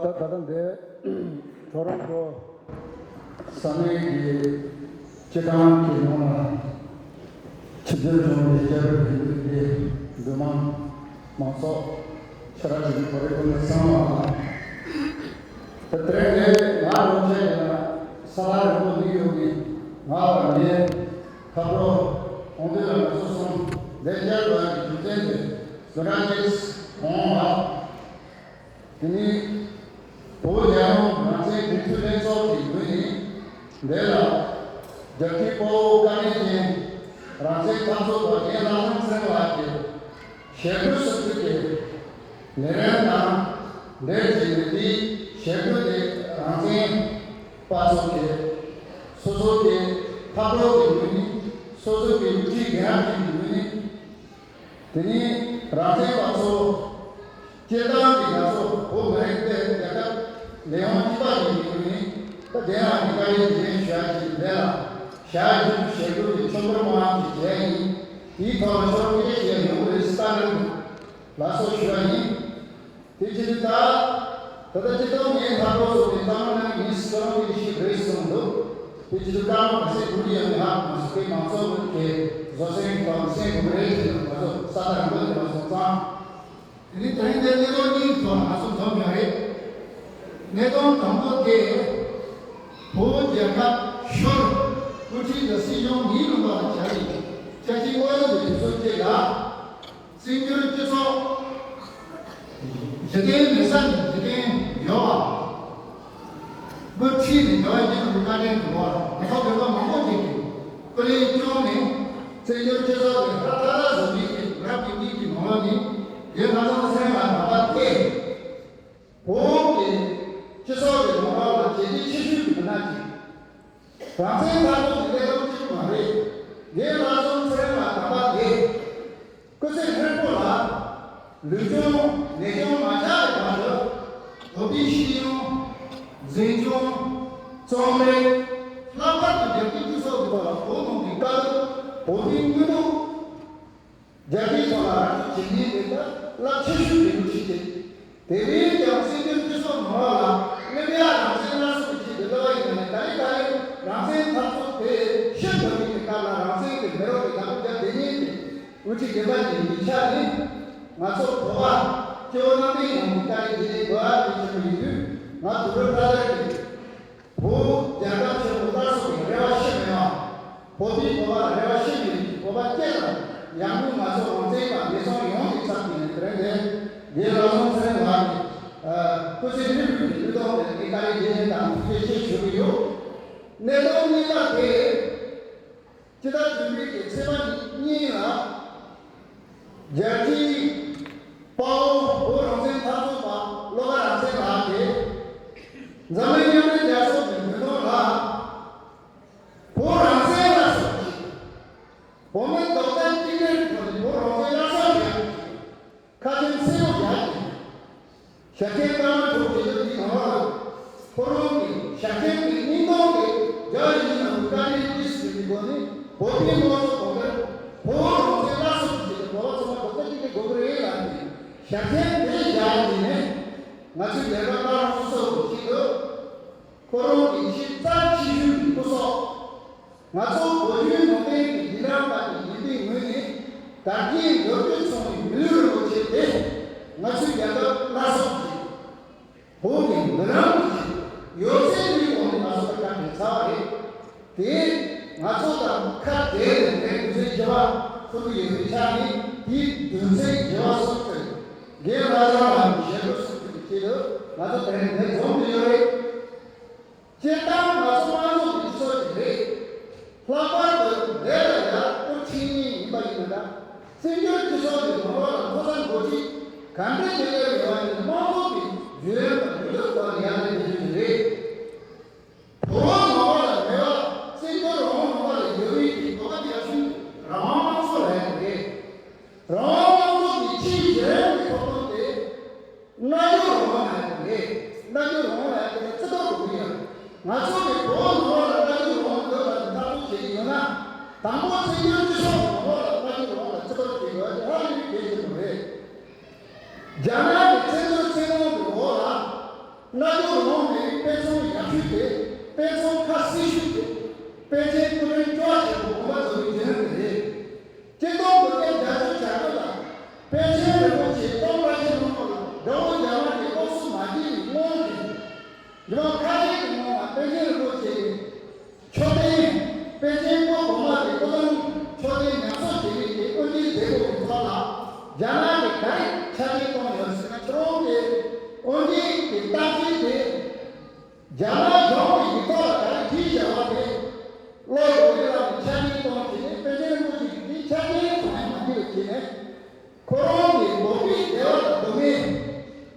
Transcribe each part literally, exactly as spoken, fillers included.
ད་ད་ལྟ་འདི་ཊོ་རོན་ཊོ་ས་གནས་ཀྱི་སྤྱི་བཏང་གི་ནང་ལ་ཆིབས་བསྒྱུར་བྱུང་བའི་རྒྱ་བོད་བོད་མི་གི་འདུས་མང་མང་ཚོགས་ཆེ་ར་ཅིག་གི་གོ་རེ་ཀོ་ནི་ཚང་མ་ལ། ད་དེ་རིང་འདི་ང་རང་བཅས་ཀྱི་ས་ལ་རིང་པོ་ནི་ཡོད་ནི་ང་བ་ནི་ཁ་པོ་ཁོང་ཚོས་ལ་ང་ཚོ་གསུམ་འདི་བསྐྱར་དུ་ཡང་རྒྱུ་མཚན་དེ་བཟོ་གྲྭ་གཉིས་གོང་བ། དེ་ནས་བོད་རྒྱལ་ཡོངས་རང་བཙན་སྒྲིག་འཛུགས་ལྷན་ཚོགས་ཀྱི་ངོས་ནས་འདི་ལ་རྒྱལ་སྤྱིའི་དཔའ་བོ་དཀའ་ངལ་ཅན་རང་བཙན་འཐབ་རྩོད་པ་རྒན་ལྷ་བཟང་ཚེ་རིང་ལགས་ཀྱི་ཞལ་བཀོད་སུ་ཕུལ་ཏེ་ལས་རིམ་དང་འབྲེལ་གྱི་མི་དེའི་ཞལ་བཀོད་དེ་རང་བཙན་པ་ཚོ་གིས་སོ་སོ་གི་འཐབ་གྲོགས་ཀྱི་ངོས་ནས་སོ་སོ་གི་དབུ་ཁྲིད་རྒན་རབས་ཀྱི་ངོས་ནས། དེ་ནས་རང་བཙན་པ་ཚོ་སྤྱིར་བཏང་གི་ང་ཚོ་བོད་མི་རིགས་དེ་རྒྱལ་ཁབ་ལས་དབང་གཅིག་པ་ཡིན་པའི་ངོས་ནས་ད་དེ་ཡང་མི་དགའ་བའི་ལས་ཞུ་ཡ་ཅིག་འདས་ལ་ཞག་རྒྱུན་དུ་ཞལ་བཀོད་ཀྱི་ཆོས་འཁོར་དབང་གི་རྒྱལ་ཡིན། དེའི་ཐོག་ལ་ཤོར་སྐད་ཞལ་ཡོང་རེད་ས་རེད་འདུག་ལ་སོགས་ཞུ་བ་ཡིན། དེ་ཕྱིར་ད། ད་ལྟ་སྤྱི་བཏང་ངའི་མཐའ་འཁོར་སོགས་ཀྱི་གཏམ་ནང་ངས་སོ་རང་གི་ཤིག་རེད་གསུངས་འདུག་དེ་ཕྱིར་སྐར་མ་ག་ཚད་འགོར་ཡང་ཧ་མ་སོང་པའི་མང་ཚོགས་ཀྱི་བཟོ་སེམས་ཀྱི་ཐོག་ནས་སེམས་འགུལ་རེད་ཅེས་ང་ཚོ་ས་ཐག་རིང་པོ་ནས་མ་སོང་ཙང་། དེ་ནི་དེ་རིང་འདིར་གནད་དོན་གཉིས་ཐོག་ང་ཚོ་འཛོམས་ཡོད་རེད། གནད་དོན་དང་པོ་དེ། བོད་རྒྱལ་ཁབ་ཤོར་དབུ་ཁྲིད་དང་སྲིད་སྐྱོང་ཉིད་ལུང་པ་ལ་བྱ་བའི་བཅའ་ཁྲིམས་དབང་ཡོད་པའི་དུས་ཚོད་ཅིག་ལ། བཙན་བྱོལ་སྤྱི་ཚོགས་འཇིག་རྟེན་མེད་ས་ནས་འཇིག་རྟེན་ཡོད་པ། དབུ་ཁྲིད་ནས་ཡོད་པ་ཡིན་པའི་བཀའ་དྲིན་གྱི་འོག་ལ་ང་ཚོ་བོད་པ་མང་པོ་ཞིག་གིས་ཀུན་གླེང་བསྐྱངས་ནས་བཙན་བྱོལ་སྤྱི་ཚོགས་ཀྱི་ཧྲ་ཐག་ཐག་བཟོ་རྒྱུ་ཡིན། རབ་ཀྱི་གཉིས་ཀྱི་ནང་ལོགས་ནས་རྒན་ལྷ་བཟང་ཚེ་རིང་ལགས་ནང་པ་སྟེ། བོད་ཀྱི་སྤྱི་ཚོགས་ཀྱི་ནང་ལོགས་ལ་བྱས་རྗེས་ཆེ་ཤོས་ཀྱི་མི་སྣ་ཅིག་རང་བཙན་འཐབ་རྩོད་ཀྱི་གནད་དོན་གཅིག་པུ་མ་རེད། རྒན་ལྷ་བཟང་ཚེ་རིང་ལགས་ནང་པ་དེ། སྐུ་ཚེ་ཧྲིལ་པོ་ལ་ལུས་སྦྱོང་ནད་སྦྱོང་མ་ཆག་པའི་བར་དུ་བོད་པའི་ཤེས་ཡོན། འཛིན་སྐྱོང་། རྩོམ་རིག་ལྷག་པར་དུ་རྒྱལ་སྤྱིའི་སྤྱི་ཚོགས་ཀྱི་ཐོག་ལ་བོད་ནང་གི་དཀའ་སྡུག་བོད་པའི་དངོས་ཐོག་རྒྱལ་སྤྱིའི་ཐོག་ལ་ར་སྤྲོད་བྱེད་མཁན་དེ་དག་རླབས་ཆེ་ཤོས་ཀྱི་འགོ་ཁྲིད་དེ། དེ་བས་ཀྱང་བཙན་བྱོལ་སྤྱི་ཚོགས་ནང་ལ་སླེབས་ཡ་རང་བཙན་སླར་གསོ་གི་ཆེད་དུ་སླེབས་པ་ཡིན་ན་ནི་ད་རེས་ད་རེས་རང་བཙན་འཐབ་རྩོད་དེ་ཕྱིར་འབུད་པའི་སྐབས་ལ་རང་བཙན་གྱི་མེ་རོ་དེ་ད་དུང་རྒྱབ་བསྡད་མཁན་དེ་དབུ་ཁྲིད་རྒན་པ་ཅིག་ཡིན་པའི་ཆ་ནས་ང་ཚོ་བོད་པ་སྐྱེ་བོ་རྣམ་པའི་ཡོངས་ཀྱི་ད་རེས་དེ་རེད་འགྲོ་ཡ་དེ་ཆེན་པོ་ཡིན་དུས་ང་དུ་བོད་ཕ་དར་གྱི། བོད་རྒྱལ་ཁབ་ཆེན་པོ་སླར་གསོ་གི་རེ་བ་ཤི་མེད་པ། བོད་པའི་བོད་པ་རེ་བ་ཤི་མེད་པའི་བོད་པ་སྐྱེ་དང་ཡང་སྒོས་ང་ཚོ་རང་བཙན་དང་འདས་སོང་ཡོངས་ཀྱི་ཚབ་ཀྱི་ནས་དེ་རིང་འདིར་རྒན་ལྷ་བཟང་ཚེ་རིང་ལགས་ཀྱི་སྐུ་ཚེ་ཧྲིལ་པོའི་གི་ལུས་ཐོག་ནས་ངས་བཀའ་དྲིན་རྗེས་དྲན་དང་ཐུགས་རྗེ་ཆེ་ཞུ་གི་ཡོད། གནད་དོན་གཉིས་པ་དེ། སྤྱི་ཟླ་བདུན་པའི་གི་ཚེས་པ་གཉིས་ལ། རྒྱལ་སྤྱིའི་དཔའ་བོ་བོད་རང་བཙན་འཐབ་རྩོད་པ་བློ་དགའ་རང་བཙན་ལགས་ཀྱིས། འཛམ་གླིང་མཉམ་འབྲེལ་རྒྱལ་ཚོགས་ཀྱི་མི་ནོར་ལ། བོད་རང་བཙན་སླར་གསོ་གྱིས། བོད་མི་རྡོག་རྩ་གཅིག་སྒྲིལ་གྱི་ཐོག་ནས་བོད་རང་བཙན་སླར་གསོ་བྱ་རྒྱུ་གི་ཁ་ཆེམས་གསལ་པོ་རྒྱག་གི་ཡོད། ཞབས་ཞུའི་བཀའ་མོལ་ཐོག་བྱེད་རྒྱུ་དེའི་ནང་ལ་ཁོ་རང་གི་ཞབས་ཞུ་གི་སྙིང་སྟོབས་དེ་རྒྱ་ཡིན་ནམ་བཀའ་དྲིན་ཏིས་ཟེར་གྱི་སྒོ་ནས་བོད་པའི་དམངས་གཙོ་གོང་འཕེལ་བོད་རང་བཙན་སླར་གསོ་གི་ཆེད་དུ་བོད་པ་ཚང་མ་རྡོག་རྩ་གཅིག་སྒྲིལ་དགོས་ཀྱི་རེད་ལབ་ནས་ཞབས་ཞུ་དེ་བཞག་ཡིན་ནས་ང་ཚོའི་རྒྱལ་ཁབ་སླར་གསོ་གི་ཆེད་དུ། ཁོ་རང་གི་ཆེས་རྩ་ཆེ་ཤོས་ཀྱི་སྐུ་སྲོག་ང་ཚོ་བོད་བརྒྱུད་ནང་བསྟན་གྱི་རྗེས་འབྲང་པ་ཞིག་ཡིན་པའི་ངོས་ནས་དར་རྒྱས་འགྲོ་སྤྱོད་ཚང་བའི་མི་ལུས་རིན་པོ་ཆེ་དེ་ང་ཚོའི་རྒྱལ་ཁབ་སླར་གསོ་གི་བོད་ཀྱི་མི་རང་གི་ཡོད་ཚད་ཀྱི་ངོས་ནས་ང་ཚོ་ལ་ཁ་བྲལ་ཚར་བ་རེད། དེས་ང་ཚོ་དང་ཁ་བྲལ་ནས་ངའི་དུས་ཚོད་བཞི་པ་ཚོགས་ཀྱི་ཡོད་པའི་ཆ་ནས་དེའི་དུས་ཚོད་བཞི་པ་སོགས་ཀྱི་རྒན་ལྷ་བཟང་ལགས་ཀྱི་ཞལ་བཀོད་སོགས་ཀྱི་ཆེད་དུ་ང་ཚོ་དེ་རིང་འདིར་འཛོམས་ཀྱི་ཡོད་རེད། སྤྱིར་བཏང་ང་ཚོ་དམངས་གཙོ་གི་སྤྱི་ཚོགས་ཅིག་རེད། ལྷག་པར་དུ་འདི་ལ་ཡར་སྐུ་ཁྲིད་མཁན་ཡིན་པ་ཡིན་ན་འདྲ། བཙན་བྱོལ་སྤྱི་ཚོགས་ཀྱི་ནང་ལོགས་ལ་མཐོ་ས་འགོ་ཁྲིད་ག་འདྲ་ཞིག་སླེབས་ཡོང་བ་ཡིན་ན་དམངས་གཙོ་གི་བརྒྱུད་རིམ་དང་ལུས་སྟོབས་སྐོར་ལ་ཡར་སླེབས་བསྡད་རྒྱུ་ཞིག་རེད། བོད་ནང་ལོགས་ལ་མེད་པ་བཙན་བྱོལ་རང་དབང་ནང་ལོགས་ལ་ཡོད་པའི་གི་གོ་སྐབས་ཡག་ཤོས་རང་དབང་དམངས་གཙོ་ལ་ཡོད་རེད། རང་དབང་དམངས་གཙོ་གི་ཆེས་གཞི་རིམ་གྱི་ཐོབ་ཐང་དེ། སྨྲ་བརྗོད་རང་དབང་ལ་ཡང་དེ་རེད། སྨྲ་བརྗོད་རང་དབང་ལ་ཡང་དེ་རེད། བརྩི་བཀུར་དགོས་ཀྱི་ཡོད། ང་ཚོ་གི་བོད་ནང་ལོགས་ལ་སྨྲ་བརྗོད་རང་དབང་འདོད་པ་དེ་འཐབ་རྩོད་བྱེད་ཀྱི་ཡོད་ན། དང་པོ་བཙན་བྱོལ་སྤྱི་ཚོགས་ནང་ལོགས་ལ་སྨྲ་བརྗོད་རང་དབང་ལ་བརྩི་བཀུར་བྱེད་དགོས་པ་དེ་ཧ་ལས་པའི་གལ་ཆེན་པོ་རེད། རྒྱ་ནག་གི་བཙན་བྱོལ་བཙན་དབང་གི་འོག་ ཞུས་ཏེ། དཔེ་མཚོན་ཁ་གསལ་ཞུས་ཏེ། པཎ་ཆེན་སྐུ་ཕྲེང་བཅུ་བ་ཆེན་པོ་དགོངས་པ་རྫོགས་པའི་རྒྱུན་རེད། སྤྱི་ལོ་དགུ་བརྒྱ་བརྒྱད་ཅུ་གྱ་དགུ་ལ་པཎ་ཆེན་རིན་པོ་ཆེ་སྟོང་བཀྲ་ཤིས་ལྷུན་པོ་ལ་དགྲ་བོ་རྒྱ་ནག་གི་སྐོར་སུ་མ་སྐྱེས་པའི་སྔོན་གྱི་ཉི་མ་ཁ་ཤས་ཀྱི་སྔོན་ལ་པཎ་ཆེན་རིན་པོ་ཆེ་གི་མཆོད་རྟེན། པཎ་ཆེན་སྐུ་གོང་མ་གི་སྐུ་གདུང་མཆོད་རྟེན་ཉམས་གསོ་བྱེད་མཁན་གྱི་དབུ་འབྱེད་མཛད་སྒོ་གི་ཐོག་ལ། རྒྱ་ནག་གིས་ག་རེ་ཆ་རྐྱེན་བསྐུངས་ཡོད་ཟེར་ན། ཁྱེད་རང་གི་དབུ་འབྱེད་ཀྱི་རྟགས་མཚན་དེ། རྒྱ་ནག་གཞུང་གི་ཡིག་ཐོག་ལ་ག་རེ་བྲིས་བཞག་པ་དེ། བློ་ཡོད་མེད་ལ་ཆ་རྐྱེན་བསྐུངས་བྱས་ནས། པཎ་ཆེན་རིན་པོ་ཆེ་གིས་དེའི་ཆ་རྐྱེན་གང་ཡང་མ་བྲིས་པ་བྱས་ནས། ཁོ་རང་གིས་བོད་པའི་བདེ་བ་དང་སྡུག་བསྔལ།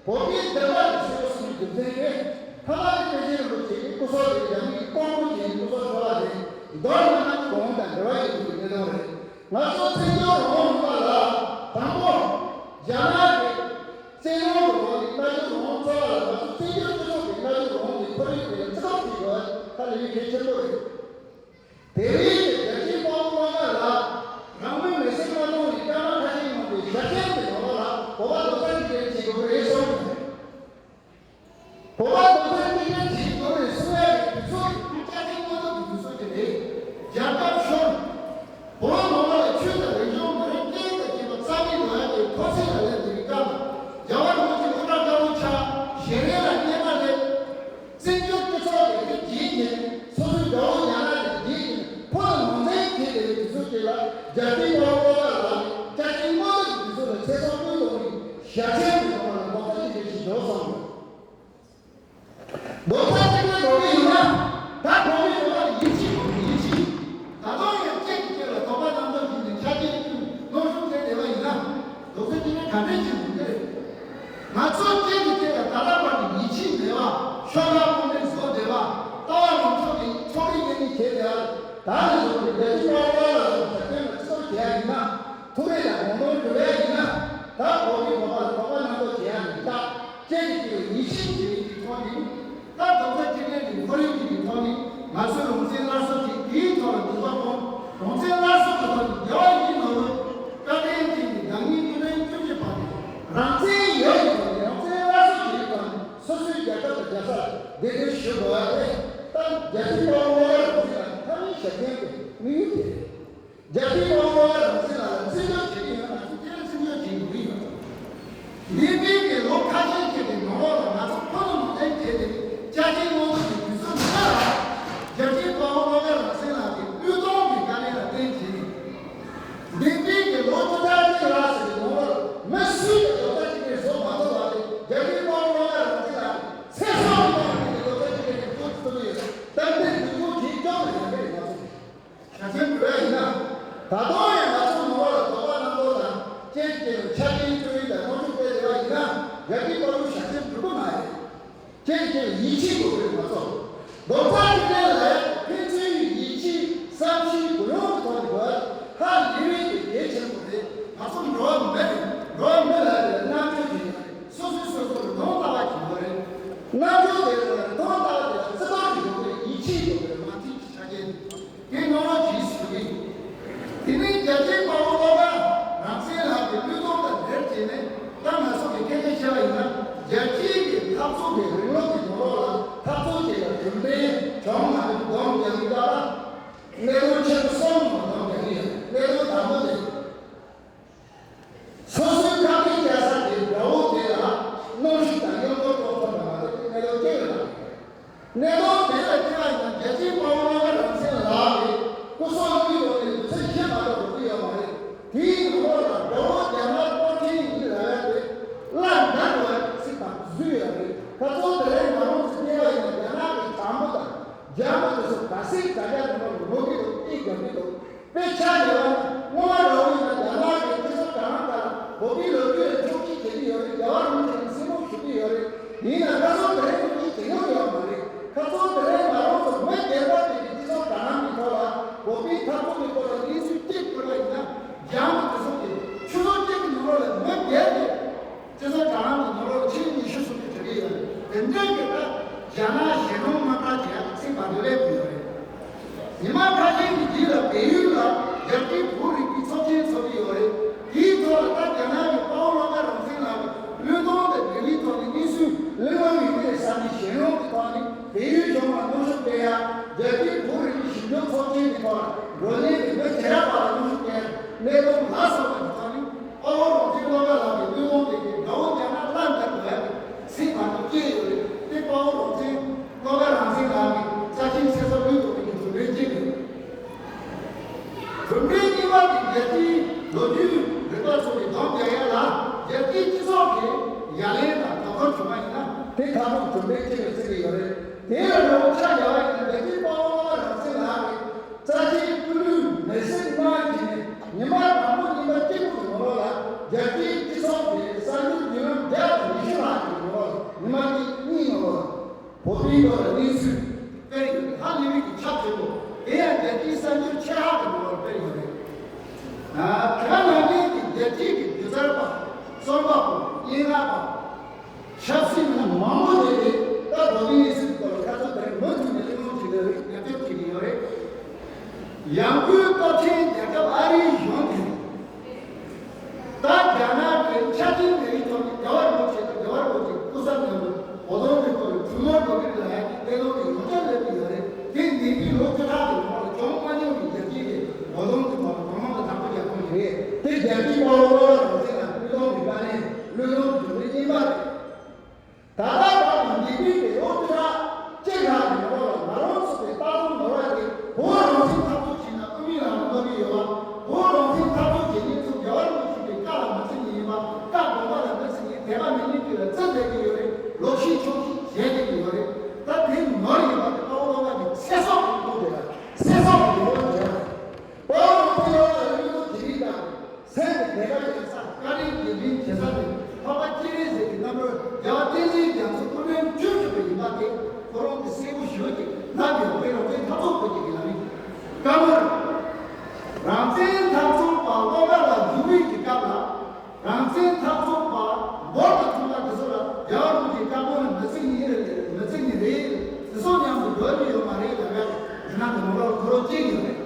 བོད་པའི་བདེན་པ་དང་ཤེས་རབ་གསུམ་གྱི་རྒྱུ་མཚན་གྱིས། ཐ་མ་དེ་པཎ་ཆེན་རིན་པོ་ཆེ་གི་སྐུ་སྲོག་དེ་རྒྱ་མིས་བཀོག་སྒྲུག་བྱས་ནས་སྐུ་སྲོག་ཤོར་བ་རེད། མདོར་ན་ན་གོང་དང་འབྲེལ་བ་ཡོད་པའི་གནད་དོན་རེད། ང་ཚོ་བཙན་བྱོལ་རང་དབང་ལུང་པ་ལ་དང་པོ་རྒྱ་ནག་གི་བཙན་དབང་རང་དབང་གི་མནའ་གཅོད་རང་དབང་རྩ་བ་ལ། ང་ཚོ་བཙན་བྱོལ་སྤྱི་ཚོགས་ཀྱི་མནའ་གཅོད་རང་དབང་གི་ཁོར་ཡུག་དེ་ལ་བརྩི་བཀུར་བྱེད་དགོས་པ་ཧ་ལས་པའི་གལ་ཆེན་པོ་རེད། དེ་རིང་གི་རྒྱལ་གཅེས་དཔའ་བོ་བློ་དགའ་ལགས་རང་མོས་མི་སེར་མ་གཏོང་བའི་སྐར་མ་ཁ་ཤས་མང་པོའི་ཞབས་ཞུ་གི་ནང་ལ་བོད་པ་རྡོག་རྩ་གཅིག་སྒྲིལ་བྱེད་དགོས་ཀྱི་རེད་གསུངས་ཡོད། བོད་པ་རྡོག་རྩ་གཅིག་སྒྲིལ་བྱེད་དགོས་རེད་གསུང་ཡ་གི་དུས་ཚོད་དེ་ཅ་ཆིང་མངོན་མཐོ་གི་དུས་ཚོད་ཅིག་རེད། རྒྱལ་ཁབ་ཤོར། བོད་ནང་ལ་ཆོས་དང་རིག་གཞུང་མི་རིགས་སྐད་དང་བཅས་པ་རྩ་མེད་འགྲོ་ཡ་གི་འཁོར་སེམས་ལ་སླེབས་བསྡད་པའི་སྐབས་ལ། རྒྱལ་བ་རིན་པོ་ཆེ་སྐུ་དྲག་དཀར་པོ་ཆགས། ཞལ་རས་ལ་སྙན་ངག་སླེབས། བཙན་བྱོལ་སྤྱི་ཚོགས་དེ་རིགས་བརྗེད་ཀྱིན། སོ་སོའི་དགྲ་བོ་རྒྱ་ནག་དེ་བརྗེད་ཀྱིན། ཕོ་ལ་ངོ་མཚར་བྱེད་བསྡད་པའི་དུས་ཚོད་ཅིག་ལ། རྒྱལ་གཅེས་དཔའ་བོ་བློ་དགའ་ལགས་ནས་ཅ་ཆིང་མངོན་མཐོ་གི་དུས་ཚོད་ལ་ཚེ་སྲོག་བློས་གཏོང་བའི་ཞལ་ཆེམས་ཀྱི་ཐོག་ལ་རྡོག་རྩ་གཅིག་སྒྲིལ་ཞིག་འཇོག་བསམ་ཡོད། རྡོག་རྩ་གཅིག་སྒྲིལ་འགྲོ་གི་ཡོད་ན། ད་གོང་མའི་རེ་བ་ཡིད་ཆེས་དགོས་ཀྱི་ཡིད་ཆེས། ད་དུང་ཡང་གཅིག་གིས་གཅིག་ལ་དོགས་པ་རྣམ་རྟོག་བྱས་ནས་ཆ་རྐྱེན་བསྐྲུན་སྣང་ཆུང་བྱས་བསྡད་པ་ཡིན་ན། རྡོག་རྩ་གཅིག་སྒྲིལ་ག་འདྲས་བྱེད་དགོས་ཀྱི་རེད། ང་ཚོ་གཅིག་གིས་གཅིག་ལ་ད་ལྟ་བར་དུ་ཡིད་ཆེས་མེད་པ། ཤོག་ཁག་པོ་མེད་བཟོ་བསྡད་པ། ལྟ་བ་ལངས་ཕྱོགས་ཀྱི་ཕྱོགས་རིས་གཉིས་གཉིས་བྱས་བསྡད་པ། ད་ནས་བཟུང་སྟེ་རྒྱལ་གཅེས་དཔའ་བོ་བློ་དགའ་ལགས་ཀྱི་ཞབས་བརྟན་ལ་བརྩི་བཀུར་བྱེད་ཡ་ཡིན་ན། ཐུགས་རེ་དང་དགོངས་དོན་སྒྲུབ་ཡ་ཡིན་ན། ད་བོད་མི་བོད་པ་ལ་དོགས་པ་རྣམ་རྟོག་བྱེད་ཡ་མི་འདུག་གཅིག་གིས་གཅིག་ལ་ཡིད་ཆེས་བྱེད་པའི་གི་ཐོག་ནས། ད་རྡོག་རྩ་གཅིག་སྒྲིལ་གྱི་ཁོར་ཡུག་ཅིག་གི་ཐོག་ནས་ང་ཚོས་རང་བཙན་སླར་གསོ་བྱེད། དེའི་ཐོག་ལ་འགྱུར་བ་གཏོང་། རང་བཙན་སླར་གསོ་གི་ཐོག་ནས་རྒྱལ་བ་ཡིད་བཞིན་ནོར་བུ་བཀའ་དྲིན་ཅན་གྱི་ཟླ་ཉིན་སྐུ་ཕྲེང་བཅུ་གཅིག་པ་དེ་རང་བཙན་ཡོད་ཀྱི་ཐོག་ནས། རང་བཙན་སླར་གསོ་བྱེད་ཀྱི་ཐོག་ནས། སོ་སོའི་རྒྱལ་ཁབ་དང་རྒྱལ་ས་ལ་བདེ་སྐྱིད་ཞུ་དགོས་པ་དེ། ད་རྒྱལ་གཅེས་དཔའ་བོ་བློ་དགའ་རང་བཙན་ལགས་ཀྱི་ཐབས་ལམ་ཞབས་འདེགས་ཀྱི་དམིགས་ཡུལ་དེ་རེད། རྒྱལ་གཅེས་དཔའ་བོ་བློ་དགའ་རང་བཙན་ལགས་ལ་བརྩི་འཇོག་བྱེད་ཀྱི་ཡོད་ན། ང་ཚོ་དེ་ལ་བརྩི་འཇོག་བྱེད་དགོས་ཀྱི་ཡོད། འདས་པའི་གི་ལོ་ཁ་ཤས་ཤིག་གི་ནང་ལོགས་ལ་ང་ཚོ་ཕོ་ལོ་ནང་བསྟན་བྱས་ཏེ། ཅ་ཆིང་མངོན་མཐོ་གི་དུས་ཚོད་འདི་ལ། རྒྱལ་གཅེས་དཔའ་བོ་བློ་དགའ་རང་བཙན་ལགས་ཀྱི་བློས་གཏོང་གི་དཀའ་ལས་ལ་བརྟེན་བྱས་ནས། འདས་པའི་གི་ལོ་བཅུ་ཕྲག་གཅིག་ལྷག་ཙམ་གྱི་ནང་ལོགས་ལ་མི་སུས་ཀྱང་རྡོག་རྩ་གཅིག་སྒྲིལ་བཟོ་མ་ཐུབ་པ་དེ། རྒྱལ་གཅེས་དཔའ་བོ་བློ་དགའ་རང་བཙན་ལགས་ཚེ་སྲོག་གི་ཐོག་ནས་རྡོག་རྩ་གཅིག་སྒྲིལ་གྱི་འགོ་ཚུགས་ཐུབ་ཀྱི་ཡོད། གཏན་འཁེལ་འདུ་འཛོམས་བྱེད་ཀྱང་མི་ཉན་པའི་ང་ཚོ་ཞལ་ཆེམས་འབུལ་བ་ཡིན་ན། ད་དུང་ཡང་ང་ཚོ་ནང་ལོགས་ལ་དོགས་པ་རྣམ་རྟོག་དང་། གཅིག་གིས་ཆ་རྐྱེན་བསྐྲུན་དང་སྣང་ཆུང་སྤེལ་བསྡད་པ་ཡིན་ན། རྒྱལ་གཅེས་དཔའ་བོའི་ཞལ་ཆེམས་འགྲུབ་ཀྱི་མ་རེད། གཅིག་གིས་ཡིད་ཆེས་དགོས་པའི་ང་ཚོ། རྡོག་རྩ་གཅིག་སྒྲིལ་ལ་ཕན་ཚུན་ཡིད་ཆེས་བསམ་ཤེས་གུ་ཡངས་ཀྱི་ཐོག་ནས་དགོས། ཧ་ལས་པའི་གལ་ཆེན་པོ་རེད། ང་ཚོ་འགྲོ་བ་མི་རེད། འགྲོ་བ་མི་ལ་རེ་རེ་རྣམ་དཔྱོད་ཅིག་ཡོད་རེད། སོ་སོས་སོ་སོ་ལ་དོན་ལྟ་བ་ཅིག་ཡོད་རེད། རྣམ་དཔྱོད་དེ་ལ་དོན་ལྟ་བ་དེ་ལ་བརྩི་བཀུར་གྱི་དགོས་པའི་ཡིད་ཆེས་དགོས་པའི་མ་མཐུན་གྱི་ཆ་རྐྱེན་དེ་ནང་ལོགས་ཀྱི་ཞུ་གི་ཡིན། དེ་ནས་རྒྱལ་གཅེས་དཔའ་བོ་བློ་དགའ་རང་བཙན་ལགས་ཀྱི་བློས་གཏོང་དང་འབྲེལ་བྱས་ནས། ད་ང་ཚོ་གི་སྐད་ཆ་བཤད་པ་ཡིན་ན། རྒྱལ་སྤྱིའི་གི་འཐབ་རྩོད་ཀྱི་རིང་ལུགས་ཀྱི་ནང་ལོགས་ལ་འཐབ་རྩོད་ཅིག་ལ་རྒྱུན་ལྡན་བྱུང་མ་ཐུབ་སྡོམ་རྒྱག་གི་ཡོད་ལ། གནད་དོན་ཆེན་པོ་གསུམ་ལ་སྡོམ་རྒྱག་གི་ཡོད། གནད་དོན་དང་པོ་དེ། སོ་སོའི་ཁ་གཏད་བཅག་ས་དེ་དགྲ་བོ་དེ་ལ་གནོན་ཤུགས་དང་གཡོ་འགུལ་སྤྲོད་ཐུབ་པ་མ་གཏོགས་གནད་དོན་གཅིག་ལ། གནད་དོན་དེ་ལ་བལྟས་པ་ཡིན་ན། རྒྱལ་གཅེས་དཔའ་བོ་བློ་དགའ་རང་བཙན་ལགས་ཀྱི་སྐུ་སྲོག་བློས་གཏོང་ནས་དུས་ཚོད་ཕྱེད་མ་གཏོགས་འགྲོ་གི་ཡོད་མ་རེད། དེའི་ནང་ལོགས་ལ་དགྲ་བོ་རྒྱ་ནག་སྐོར་ཐེངས་གཉིས་ལ་ཡ་དེ་བླ་འདར་བ་ཚིག་དང་བཟོས་ཡོད་རེད། ཁ་སང་དེ་རིང་ང་རང་ཚོ་བལྟས་པ་ཡིན་ན། རྒྱ་ནག་གི་དྲང་པོ་དང་རྒྱ་མི་དེ་ཚོ་ག་ཚད་དྲ་རྒྱ་ནང་ལ་ངོ་གི་འདུག་ཨེ་དགའ་གི་འདུག་དཔེ་ཆ་ལས་པ་སྔོན་མ་རང་ཡིན་ན་རྒྱ་ནག་གི་སྤྱི་ཚོགས་གང་ལྟར་བོད་པའི་ལོ་རྒྱུས་ལ་ཕྱོགས་སྒྲིག་བྱེད་ཀྱི་ཡོད་རེད། རྒྱལ་བ་རིན་པོ་ཆེ་གི་སྲིང་མོ་ཞུ་གི་ཡོད་རེད། ཡིན་ན་ཁ་སང་དེ་རིང་ཐུགས་རྗེ་ཆེ་ཡོད་ཡོད་མ་རེད། ཁ་སང་དེ་རིང་ང་རང་ཚོ་མི་སྒེར་པ་དེ་གི་སྤྱི་ཚོགས་གང་གི་ཐོག་ལ་བོད་པའི་འཐབ་རྩོད་ཀྱི་སྐོར་ལ་གནས་ཚུལ་གཅིག་བཀོད་པ་ཡིན་ན། རྒྱ་མི་དེ་ཚོ་གི་ཆུ་ཚོད་གཅིག་གི་ནང་ལོགས་ལ་མི་སྒེར་གྱི་སྤྱི་ཚོགས་དྲ་ལམ་གྱི་ནང་ལོགས་ལ་ཆེད་ཉི་ཤུ་སུམ་ཅུ་བྲིས་ཀྱི་ཡོད་རེད། དེ་འདྲའི་གི་ད་རྒྱ་ནག་གཞན་དབང་དམག་གྲ་བྱེད་ཡག་གི་ཚིག་མ་འདུག་ལས་ཕུལ་ཡོད་རེད། ཉི་མ་ཁ་ཤས་ཀྱི་རྗེས་ལ་བལ་ཡུལ་ལ་རྒྱལ་སྤྱིའི་བོད་རིག་པའི་ཚོགས་ཆེན་ཚོགས་ཀྱི་ཡོད་རེད། དེའི་ཐོག་ལ་ད་རྒྱ་ནག་གི་དཔའ་བོ་བློ་དགའ་རང་བཙན་ལགས་ཀྱི་བློས་གཏོང་དང་འབྲེལ་བའི་ཐོག་ནས་གནས་ཚུལ་གླེང་བ་ཡོད་རེད་བསམ་ནས། གཞན་ཡོངས་ཀྱི་ཐོག་ནས་བལ་ཡུལ་གཞུང་ རྒྱལ་སྤྱིའི་བོད་རིག་གཞུང་ལུགས་ཚོགས་ཆེན་གྱི་ཐོག་འགྲོ་ཉེན་གྱི་མི་ཇེ་རབ་པ་ལ་དབུ་བཞུགས་ཀྱི་གནད་དོན་ལ་སོགས་པ་ཡིན་ཙང་ནི། དཔའ་བོ་རང་བཙན་བློ་དགའ་ལགས་ཀྱི་བློས་གཏོང་དེ་གའི་དགྲ་བོ་རྒྱ་ནག་བླ་འདར་བའི་ཚིག་མ་གཏོགས་སྐྱེས་ཡོད་རེད། དེ་དཔའ་བོ་རང་བཙན་བློ་དགའ་རང་བཙན་ལགས་ཀྱི་རྩ་ཆེན་ཆེ་ས་བློས་གཏོང་བའི་གྲུབ་འབྲས་གཅིག་རེད། གྲུབ་འབྲས་གཉིས་པ་དེ་རྒྱལ་སྤྱིའི་ལོ་རྒྱུས་རིག་པ་ཚོ་གིས་སྡོམ་རྒྱག་ཡ་ལ་རྒྱལ་སྤྱིའི་སྤྱི་ཚོགས་ཀྱི་ཡ་ལན་དང་དོ་ཁུར་བྱུང་བ་ཡིན་ན། དེ་ད་དུང་གྲུབ་འབྲས་གཅིག་ལ་བརྩི་གི་ཡོད་རེད། དེ་ལ་ལོ་ཆ་ཡག་པ་ཡིན་ན། རྒྱལ་སྤྱིའི་དཔའ་བོ་བློ་དགའ་རང་བཙན་ལགས་ཀྱིས་རྩ་ཆེའི་སྐུ་ལུས་མེར་སྲེག་གནང་བ་བྱས་ནས། ཉི་མ་དང་པོ་ཉིན་པ་གཅིག་པུ་གི་ནང་ལོགས་ལ་རྒྱལ་སྤྱིའི་སྤྱི་ཚོགས་ཀྱི་གསར་འགྱུར་བརྒྱུད་ལམ་བརྒྱ་དང་ཉི་ཤུ་ལྷག་གི་ནང་ལོགས་ལ། ཉི་མ་གཅིག་གཉིས་ནང་ལོགས་ལ་བོད་པའི་ཐོག་ལ་གནས་ཚུལ་སྤེལ་ཡོད། ཧ་ལས་པའི་གི་ཁྱབ་ཆེན་པོ། དེ་ཡང་རྒྱལ་སྤྱིའི་གསར་འགྱུར་ཆེ་ཧ་གི་ནང་ལོགས་ལ་སྤེལ་ཡོད་རེད། ཨ། དེ་ག་ནང་བཞིན་གྱི་རྒྱལ་སྤྱིའི་གི་སྒྱུ་རྩལ་པ། རྩོམ་པ་པོ། སྙན་ངག་པ། ཆབ་སྲིད་མི་སྣ་མང་པོ་ཞིག་གིས་ད་བོད་མིའི་གནས་ཚུལ་སྐོར་ལ་ཁ་ཚོན་དེར་མུ་མཐུད་ནས་གླེང་སློང་བྱེད་ཀྱི་ཡོད་རེད། ཉམས་ཞིབ་བྱེད་ཀྱི་ཡོད་རེད། ཡང་སྒོས་སྟོབས་ཆེན་རྒྱལ་ཁབ་ཨ་རིའི་གཞུང་གིས་ད་རྒྱ་ནག་གི་ཆ་རྐྱེན་མེད་པའི་ཐོག་ནས་རྒྱལ་བ་རིན་པོ་ཆེ་དང་རྒྱལ་བ་རིན་པོ་ཆེའི་སྐུ་ཚབ་མཉམ་དུ་གོ་སྟོན་གྱི་སྐོར་ལ་གྲོས་མོལ་དགོས་ཀྱི་རེད་ལབ་ཡ་གི་གནད་དོན་དེ་ཡང་བསྐྱར་སླེབས་ཀྱི་ཡོད་རེད། དེ་འདས་པའི་ལོ་བཅུ་ཕྲག་གི་ནང་ལ་བྱུང་མ་མྱོང་བའི་རྒྱལ་སྤྱིའི་གི་གོ་སྟོན་གྱི་ཐོག་ལ་གང་མང་གི་བདག་པོ་རྒྱག་ཐུབ་ཀྱི་རེད། དེ་རྒྱལ་སྤྱིའི་དཔའ་བོ་བློ་དགའ་རང་བཙན་ལ་བློས་གཏོང་གི་དཀའ་ལས། བློས་གཏོང་གི་གྲུབ་འབྲས་གཉིས་པ་རེད། ད་ལྟ་བར་དུ་འདས་པའི་ལོ་བཅུ་ཕྲག་གཅིག་ལྷག་གི་ནང་ལོགས་ལ་ང་རང་ཚོ་གི་ལྟ་སྲུང་ནོར་བ་དེ། བོད་རང་བཙན་འཐབ་རྩོད་བྱས་ན་དབུ་མའི་ལམ་ལ་གནོད་ཀྱི་ཡོད་པ། བོད་རང་བཙན་འཐབ་རྩོད་བྱེད་མཁན་ཚོ་རྒྱལ་བ་རིན་པོ་ཆེ་གི་བཀའ་ལ་མ་བརྩི་མཁན་ཡིན་པ། བཀའ་དགོངས་པ་ལ་མ་བརྩི་མཁན། དད་པ་མེད་མཁན་དེ་ལ་བརྩི་བསྡད་ཀྱི་ཡོད་རེད། ལོག་ཤེས་ཕྱོགས་ཤེས་བྱེད་བསྡད་ཀྱི་ཡོད་རེད། ད་དེ་ནོར་ཡིན་པ་དེ་དཔའ་བོ་བློ་དགའ་གི་ཚེ་སྲོག་གི་སྐོར་དེ་ལ། ཚེ་སྲོག་གི་ལས་དབང་བྱས་པ་རེད། དཔའ་བོ་རང་བཙན་བློ་དགའ་ལ་བློས་གཏོང་བྱེད་རིགས་དང་། སེམས་ཀྱི་དད་པ་བྱེད་ས། བཀའ་དྲིན་རྗེས་དྲན་བྱེད་ས་དེ་འཕགས་པ་སྤྱན་རས་གཟིགས་ཀྱི་རྣམ་རོལ་རྒྱལ་བ་བསྟན་འཛིན་རྒྱ་མཚོ་སྐུ་ཕྲེང་བཅུ་དྲུག་པ་ཡིན་པ་དེ་ཁོ་རང་གིས་གསལ་པོ་ཞེ་པོ་ཅིག་ལབ་ཡོད་པས། རང་བཙན་འཐབ་རྩོད་པ་ཅིག་གི་ལམ་ཡིན། བཀའ་མོལ། རང་བཙན་འཐབ་རྩོད་པ་བློ་དགའ་ལགས་བཞུགས་པའི་གི་སྐབས་ལ། རང་བཙན་འཐབ་རྩོད་པ་འབོར་དང་ཐོན་པ་དེ་ཚོ་ལ་རྒྱལ་བ་རིན་པོ་ཆེའི་བཀའ་དགོངས་ལ་མི་བརྩི་ནི་རེད། མི་བརྩི་ནི་རེད། དེ་ཚོ་མཉམ་དུ་འགྲོ་རྒྱུ་ཡོད་མ་རེད་ལབ་ཡ་དེ་ནང་གི་ནང་ལོགས་ལ་ཁོ་རང་བཅད་ཡོད་རེད།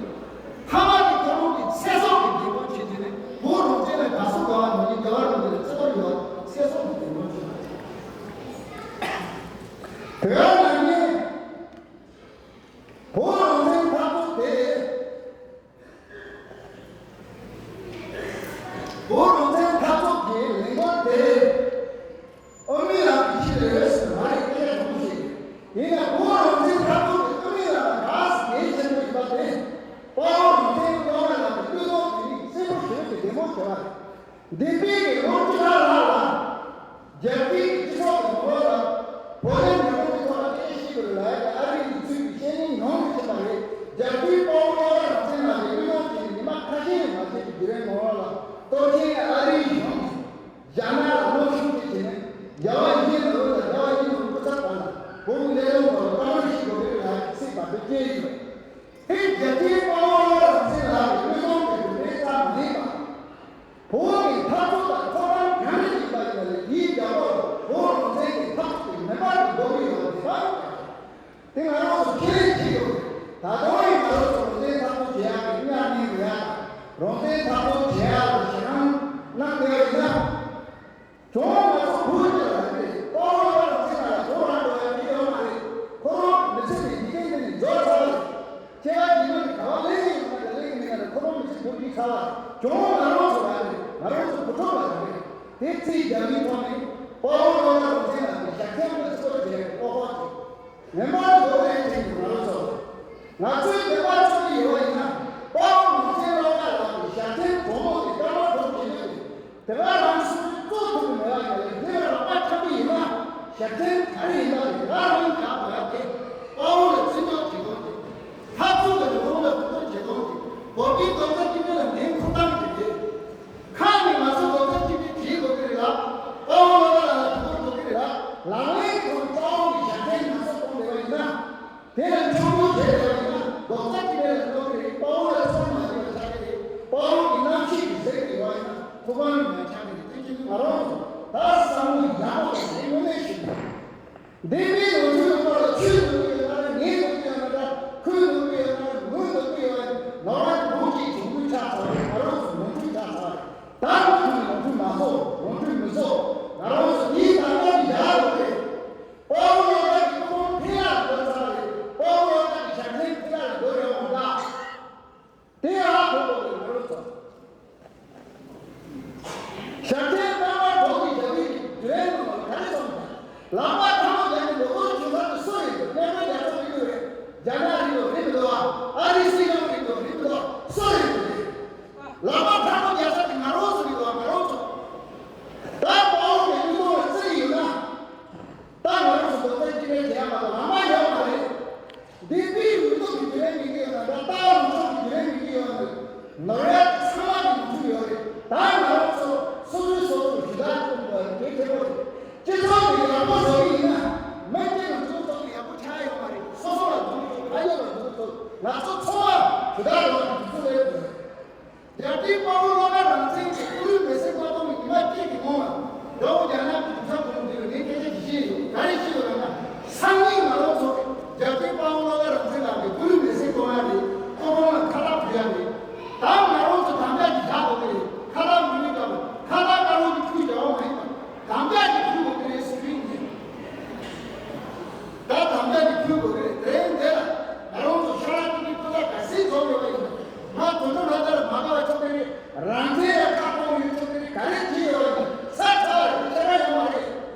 ཐ་མ་དེ་ཁོ་རང་གི་ཚེ་སྲོག་གི་འདེམས་ཁོངས་བྱེད་ཀྱི་ནི། བོད་རང་བཙན་ལ་དགའ་བསུ་དགའ་བ་ནང་བཞིན་རྒྱལ་བ་རིན་པོ་ཆེ་ལ་བརྩི་བཀུར་ཡོད། ཚེ་སྲོག་གི་འདེམས་ཁོངས་བྱེད་པ། དེ་ག་ནང་བཞིན་བོད་རང་བཙན་འཐབ་རྩོད་དེ། བོད་རང་བཙན་འཐབ་རྩོད་ཀྱི་ལས་འགུལ་དེ། དབུ་མའི་ལམ་གྱི་ཆེད་དུ་ཡོད་ཟེར་མ་རེད། སྐད་ཆ་དྲང་པོ་ཞིག་ཡིན་ན། བོད་རང་བཙན་འཐབ་རྩོད་དེ་དབུ་མའི་ལམ་ལ་ག་ཟེ་གལ་ཆེན་པོ་ཡིན་པ་དེ། དཔའ་བོ་རང་བཙན་གྱི་བློ་དགའ་ལགས་ཀྱིས་བློས་གཏོང་བྱས་ནས་གསལ་པོ་ཞེ་པོ་ཅིག་འདེམས་ཐོན་བྱས་པ་རེད། འདས་པའི་ལོ་བཅུ་ཕྲག་ལྷག་ལ། རྒྱལ་སྤྱིའི་སྤྱི་ཚོགས་ཀྱི་ངོ་ལ་བོད་དོན་མི་མང་གི་ཐོག་ལ་སྐད་ཆ་བཤད་དགོས་ལབ་ཡ་གི་ཨ་རི་ནས་ཚུད་པའི་བཤད་ཉན་ཉུང་དུ་ཕྱིན་པ་རེད། རྒྱལ་སྤྱིའི་དཔའ་བོ་བློ་དགའ་རང་བཙན་ལགས་ཀྱིས་བློས་གཏོང་བྱས་ནས་ཉི་མ་ཁ་ཤས་ལས་མ་ཕྱིན་པའི་དུས་རིང་ནང་ལ། སྟོབས་ཆེན་ཨ་རིའི་གཞུང་གིས་རྒྱ་ནག་ལ་གནོན་ཤུགས་སྤྲད་བྱས་ནས། རྒྱལ་བ་ཡིད་བཞིན་ནོར་བུ་དང་རྒྱལ་བ་ཡིད་བཞིན་ནོར་བུ་སྐུ་ཚབ་བར་ལ་བོད་ཀྱི་གནད་དོན་སྐོར་ལ་བཀའ་མོལ་ཞིག་དགོས་ཀྱི་རེད་ལབ་ཡ་གི་ཚིག་བར་དུ་བསྐྱལ་ཡོད། དེ་རྒྱལ་སྤྱིའི་དཔའ་བོ་བློ་དགའ་རང་བཙན་ལགས་ཀྱི་བློས་གཏོང་གི་གྲུབ་འབྲས་ཙམ་མིན་པར། བོད་ཀྱི་འཐབ་རྩོད་དང་ཐོབ་ཐང་གང་འདྲ་ཞིག་ཡིན་པ་ཡིན་ན་ལས། དེའི་རྒྱབ་ལོགས་ལ་བོད་རང་བཙན་གྱི་འཐབ་རྩོད་དེ་མེ་འབར་དུ་འགྲོ་གི་ཡོད་པ་དེ་དང་། དེ་ང་རང་ཚོ་ཁས་ལེན་བྱེད་དགོས། ད་དུང་ཡང་ང་རང་ཚོ་རང་བཙན་འཐབ་རྩོད་བྱེད་ཡག་གི་གཉའ་གནོན་ཡོད་ཡ། རང་བཙན་འཐབ་རྩོད་བྱེད་ཡག་ལ་ཞེད་སྣང་གནང་བསྡད་ཡ་ཡིན་ན། གྱོང་ང་ཚོ་བོད་ཀྱི་ལ་རེད། དཔའ་བོ་བློ་དགའ་རང་བཙན་ལགས་ལ་གྱོང་རག་འགྲོ་ཡ་དེ་ཡོད་མ་རེད། ཁོ་རང་མི་ཚེ་འདི་འཇིག་རྟེན་འདི་ནས་འཇོག་ཚར་བ་རེད། སྐྱེ་བ་རྗེས་མ་ནས་ག་བ་སླེབས་ཀྱི་ཡོད་ན་དང་སླེབས་ཀྱི་མེད་ན་རེད། ཁོ་རང་མི་ཚེ་འགོར་འགྲིག་ཚར་བ་རེད། གྱོང་ང་རང་ཚོ་རག་རེད། ང་རང་ཚོ་བུ་ཕྲུག་ལ་རག་རེད། དེ་རྩིས་རྒྱག་མིའི་ཐོག་ནས་དཔའ་བོ་བློ་དགའ་རང་བཙན་ལགས་ཀྱི་ཞབས་བརྟན་ལ་ཚོད་བྱས་ཀོ་ཀོ་ཅིག་མེ་འབར་དུ་འགྲོ་བའི་དེ་ཡིན། ང་རང་ཚོ། ང་ཚོའི་བོད་པ་ཚོ་གི་ཡོད་པ་ཡིན་ན། དཔའ་བོ་རང་བཙན་བློ་དགའ་ལགས་ཀྱི་ཞབས་བརྟན་གོང་མོ་དེ་སྐར་མ་དྲུག་བྱེད་དུས། དེ་ག་རང་སྲོག་གཅོད་ཐུབ་ཀྱི་མེད་པ་ཡིན་ན་ལས། དེ་ལ་རོགས་པ་འཁྲབ་ཀྱི་ཡིན་ན། ཞབས་བརྟན་ག་རེ་ཡིན་པ་རེད། ང་རང་ག་བ་དེ་དཔའ་བོ་ལ་བརྩི་འཇོག་བྱེད་སྟངས་ཀྱི། འཐབ་རྩོད་ལ་རང་ལ་བརྩི་འཇོག་བྱེད་སྟངས་ཀྱི། བོད་པའི་རྡོག་རྩ་གཅིག་སྒྲིལ་ལ་འགན་འཁུར་སྟངས་ཀྱི་རེད། ཁ་ནས་ང་ཚོ་རྡོག་རྩ་གཅིག་སྒྲིལ་བྱེད་དགོས་ཀྱི་རེད་ལ། དཔའ་བོ་བློ་དགའ་ལགས་ལ་དོ་ཁུར་དགོས་ཀྱི་རེད་ལ། ལག་ལེན་ཁོ་རང་དཔའ་བོ་གི་ཞབས་བརྟན་ན་ཚོད་གཏོང་བསྡད་པ་ཡིན་ན། དེ་ལ་མཆོང་བརྒྱུད་བྱས་ཡོད་པ་ཡིན་ན་རྡོག་རྩ་གཅིག་སྒྲིལ་ལ་གནོད་ཀྱི་རེད། དཔའ་བོ་ལ་ཚོད་མ་ཐིག་པ་ཆགས་ཀྱི་རེད། དཔའ་བོ་གི་རྣམ་ཤེས་ཀྱི་ཟེར་གྱི་ཡོད་པ་ཡིན་ན་ཐུགས་ཕམ་ཡོད་པ་ཆགས་ཀྱི་རེད། དེ་ཕྱིར་ང་རང་ཚོ་ད་བསམ་བློ་ཡག་པོ་བྱས་དངོས་གནས་ཞུ། འདས་པའི་ལོ་རྒྱུས་ནང་ལ་ཆོས་ནོར་གྱི་ཡོད་ན་རེད། ངས་ནོར་གྱི་ཡོད་ན་འདྲ། ཁོས་ནོར་གྱི་ཡོད་ན་རེད། ངོས་ནོར་གྱི་ཡོད་ན་རེད། ནོར་བ་དེ་བོད་ཀྱི་གྱོང་གུད་ཆགས་ཚར་བ་རེད། ང་རང་ཚོ་ནོར་འཁྲུལ་ཆགས་ཚར་བ་རེད། ད་ནོར་འཁྲུལ་ནོར་འཁྲུལ་མ་བཟོ། ནོར་འཁྲུལ་མི་བཟོ། ང་རང་ཚོ་དེའི་ད་ལྟ་ཡག་དགོས་རེད། དཔའ་བོ་བློ་དགའ་གི་ཐུགས་དམ་ཕན་ཡག་འདོད་ཚར་བ་རེད། དཔའ་བོ་བློ་དགའ་གི་ རེད་བྱས་མ་གཏོགས་རང་དབང་ཡོད་མ་རེད། འདི་དཔེ་མི་སྡུག་གི་བརྒྱུད་རིམ་ཡིན་གྱི་ཡོད་ན་འདྲ། ལྟ་བ་རུ་ཆོག་གི་བརྒྱུད་རིམ་ཡིན་གྱི་ཡོད་ན་འདྲ། ནོར་ཡ་ཚང་མ་གི་མི་འཇུག་ཡོད་རེད། ད་ང་རང་ཚོ་སོ་སོའི་སོ་སོ་ཞུ་དག་གཏོང་དགོས་རེད། དེ་གལ་པོ་རེད། སྤྱི་ཚོགས་ཀྱི་ཡག་པོ་བཟོ་གི་ཡིན་ན་མི་སྒེར་ལ་འཛུགས་ཐུབ་ཀྱི་ཡག་པོ་ཆགས་ཡོད་མ་རེད། སོ་སོ་ལ་འཛུགས་ཐུབ། ཕ་ཡུལ་ལ་འཛུགས་ཐུབ། ང་ཚོ་ཚོ་བ་ཞུ་དག་རོགས་ཀྱི་དུས་ཚོད་ལས་དགོས་རེད། རྒྱལ་སྤྱིའི་དཔའ་བོ་བློ་དགའ་རང་བཙན་གྱི་ཀུན་གློད་མེ་སྲེག་དམག་དཔུང་གི་ཉི་མ་གཅིག་གི་གོང་ལ་དགྲ་བོ་རྒྱ་ནག་གི་གཞུང་ཚབ་ཁོངས་འདི་ལ་ངས་སྐད་ཆ་ཞིག་བཤད་ཡོད། ག་རེ་བཤད་ཡོད་ལབ་ན། སང་ཉིན་ང་རང་ཚོ་རྒྱལ་སྤྱིའི་དཔའ་བོ་བློ་དགའ་རང་བཙན་ལགས་ཀྱི་ཀུན་གློད་མེ་སྲེག་གཏོང་ཡ་རེད། ཀོ་ཀོང་ལ་ཁ་བཏགས་ཕུལ་ཡ་རེད། ད་ང་རང་ཚོ་དམ་བཅའ་ཅིག་བཞག་དགོས་ཀྱི་རེད། ཁ་བཏགས་མི་ཡོད་སྐབས་ཁ་བཏགས་དཀར་པོ་ཅིག་ཕུལ་བྱ་བ་མ་ཡིན་པ། དམ་བཅའ་ཅིག་ཕུལ་དགོས་ཀྱི་རེད་ཟེར་གྱི་ཡིན། ད་དམ་བཅའ་ཅིག་ཕུལ་དགོས་ཀྱི་རེད། དེ་རིང་འདི་ལ་ང་རང་ཚོ་ཤ་ཁྲག་གཅིག་པའི་སྤུན་ཟླ་ག་ཚོད་འཛོམས་ཡོད་པ་ཡིན་ན། ང་དོན་དུ་ལྷ་ས་ལ་མ་དགའ་བ་ཆོག་གི་རེད། རང་བཙན་ལ་བཀག་སྡོམ་ཡོད་ཆོག་གི་རེད། ག་རེ་བྱས་ཡོད་པ་ཡིན་ན་ས་ཁྲ་རེད། ཁྱད་པར་ཡོད་མ་རེད།